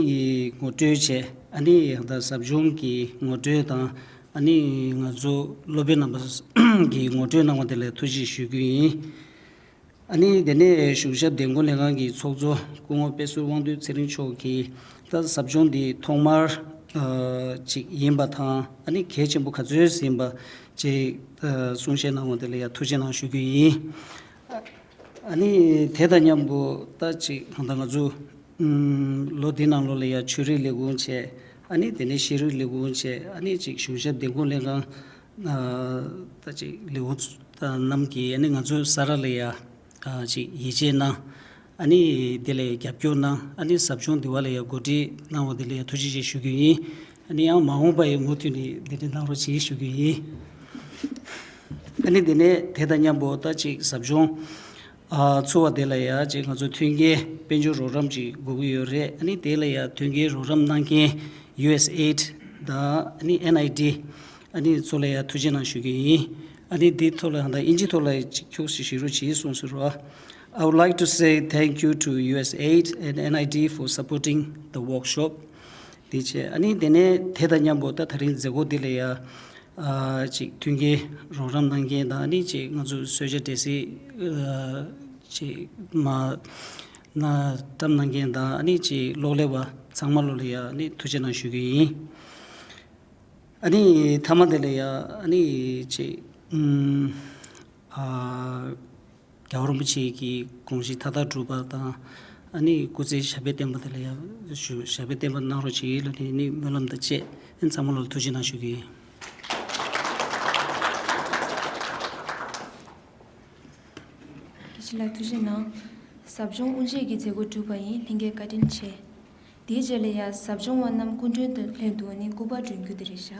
ངོ་སྤྲོད་བྱས། ཨ་ནི་ཡང་ད་ཟབ་སྦྱོང་གི་ངོ་སྤྲོད་དང་ཨ་ནི་ང་ཚོ་སློབ་དཔོན་རྣམ་པ་གིས་ངོ་སྤྲོད་གནང་བ་དེ་ལ་ཐུགས་རྗེ་ཆེ་ཞུ་རྒྱུ་ཡིན། ཨ་ནི་དེ་ནས་གཞུང་ཞབས་འདེམས་བསྐོ་ལྷན་ཁང་གི་ཚོགས་གཙོ་སྐུ་ངོ་དཔལ་ཟུར་དབང་འདུས་ཚེ་རིང་མཆོག་གིས་ད་ཟབ་སྦྱོང་འདི་ཐོག་མར་ཨ་ཅིག་ཡིན་པ་དང་ཨ་ནི་གལ་ཆེན་པོ་ག་ཚོད་ཡིན་པ་ཅིག་ཨ་གསུང་བཤད་གནང་བ་དེ་ལ་ཡང་ཐུགས་རྗེ་གནང་ཞུ་རྒྱུ་ཡིན། ཨ་ནི་དེ་དང་མཉམ་པོ་ད་ཅིག་ད་ང་ཚོ་ཨུམ་ལོ་འདི་ནང་ལོགས་ལ་ཡང་ཆོས་རིག་ལས་ཁུངས་བྱས། ཨ་ནི་དེ་ནས་ཤེས་རིག་ལས་ཁུངས་བྱས། ཨ་ནི་ཅིག་གཞུང་ཞབས་འདེམས་བསྐོ་ལྷན་ཁང་ཨ་ད་ཅིག་ལས་ཁུངས་རྣམས་ཀྱིས་ཨ་ནི་ང་ཚོ་ས་རཱ་ལ་ཡང་ཨ་ཅིག་ཡིད་ཆེས་གནང་། ཨ་ནི་དེ་ལ་ཡང་རྒྱབ་སྐྱོར་གནང་། ཨ་ནི་ཟབ་སྦྱོང་འདི་བ་ལ་ཡང་གོ་སྒྲིག་གནང་བ་དེ་ལ་ཡང་ཐུགས་རྗེ་ཆེ་ཞུ་རྒྱུ་ཡིན། ཨ་ནི་ཡང་མ་འོངས་པ་ཡང་མུ་མཐུད་ནས་འདི་འདྲ་གནང་རོགས་བྱེད་ཞུ་རྒྱུ་ཡིན། ཨ་ནི་དེ་ནས་དེ་དང་མཉམ་པོ་ད་ཅིག་ཟབ་སྦྱོང་ཨ་ཚུགས་པ་དེ་ལ་ཡང་ཅིག་ང་ཚོ་མཐུན་རྐྱེན་དཔལ་འབྱོར་རོགས་རམ་ཅིག་དགོས་ཀྱི་ཡོད་རེད། ཨ་ནི་དེ་ལ་ཡང་མཐུན་རྐྱེན་རོགས་རམ་གནང་མཁན་ཡུ་ཨེས་ཨེ་ཌི་དང་ཨ་ནི་ཨེན་ཨའི་ཌི་ཨ་ནི་ཚོ་ལ་ཡང་ཐུགས་རྗེ་གནང་ཞུ་རྒྱུ་ཡིན། ཨ་ནི་འདི་ཐོག་ལ་ད་ཨིན་ཇི་ཐོག་ལ་ཅིག་ཁྱུག་ཙམ་བཞག་རོགས་གྱིས་གསུངས་སོང་རོགས། I would like to say thank you to U S A I D and N I D for supporting the workshop. དེ་བྱས་ཨ་ནི་དེ་ནས་དེ་དང་མཉམ་པོ་ད་ད་རིང་མཛད་སྒོ་འདི་ལ་ཡ་ཨ་ཅིག་མཐུན་རྐྱེན་རོགས་རམ་གནང་མཁན་དང་ཨ་ནི་ཅིག་ང་ཚོ་གསོལ་ཇ་འབྲས་སིལ་ཨ་ཅིག་མ་ན་བཀྲམ་གནང་མཁན་དང་ཨ་ནི་ཅིག་གློག་ཀླད་པ་ཚང་མ་ལོ་ལ་ཡ་ཨ་ནི་ཐུགས་རྗེ་གནང་ཞུ་གི་ཡིན། ཨ་ནི་མཐའ་མ་དེ་ལ་ཡ་ཨ་ནི་ཅིག་ཨུམ་ཨ་རྒྱལ་བ་རིན་པོ་ཆེ་གི་དགོངས་གཞི་མཐའ་དག་སྒྲུབ་པ་དང་ཨ་ནི་སྐུ་ཚེ་ཞབས་པད་བརྟན་པ་དེ་ལ་ཡ་ཞུ་ཞབས་པད་བརྟན་པ་གནང་རོགས་གྱིས་ལ་ནི་ནི་སྨོན་ལམ་དང་བཅས་ཨ་ནི་ཚང་མ་ལོ་ལ་ཐུགས་རྗེ་གནང་ཞུ་གི་ཡིན། ལ་ཐུགས་རྗེ་གནང་། ཟབ་སྦྱོང་དབུ་འབྱེད་ཀྱི་མཛད་སྒོ་གྲུབ་པ་ཡིན། ལྷན་རྒྱས་བཀའ་དྲིན་ཆེ། དེའི་རྗེས་ལ་ཡང་ཟབ་སྦྱོང་བ་རྣམས་སྐུ་མགྲོན་དུ་ལྷན་དུ་ནི་སྐུ་པར་སྒྲོན་རྒྱུ་དེ་རེད་ཤག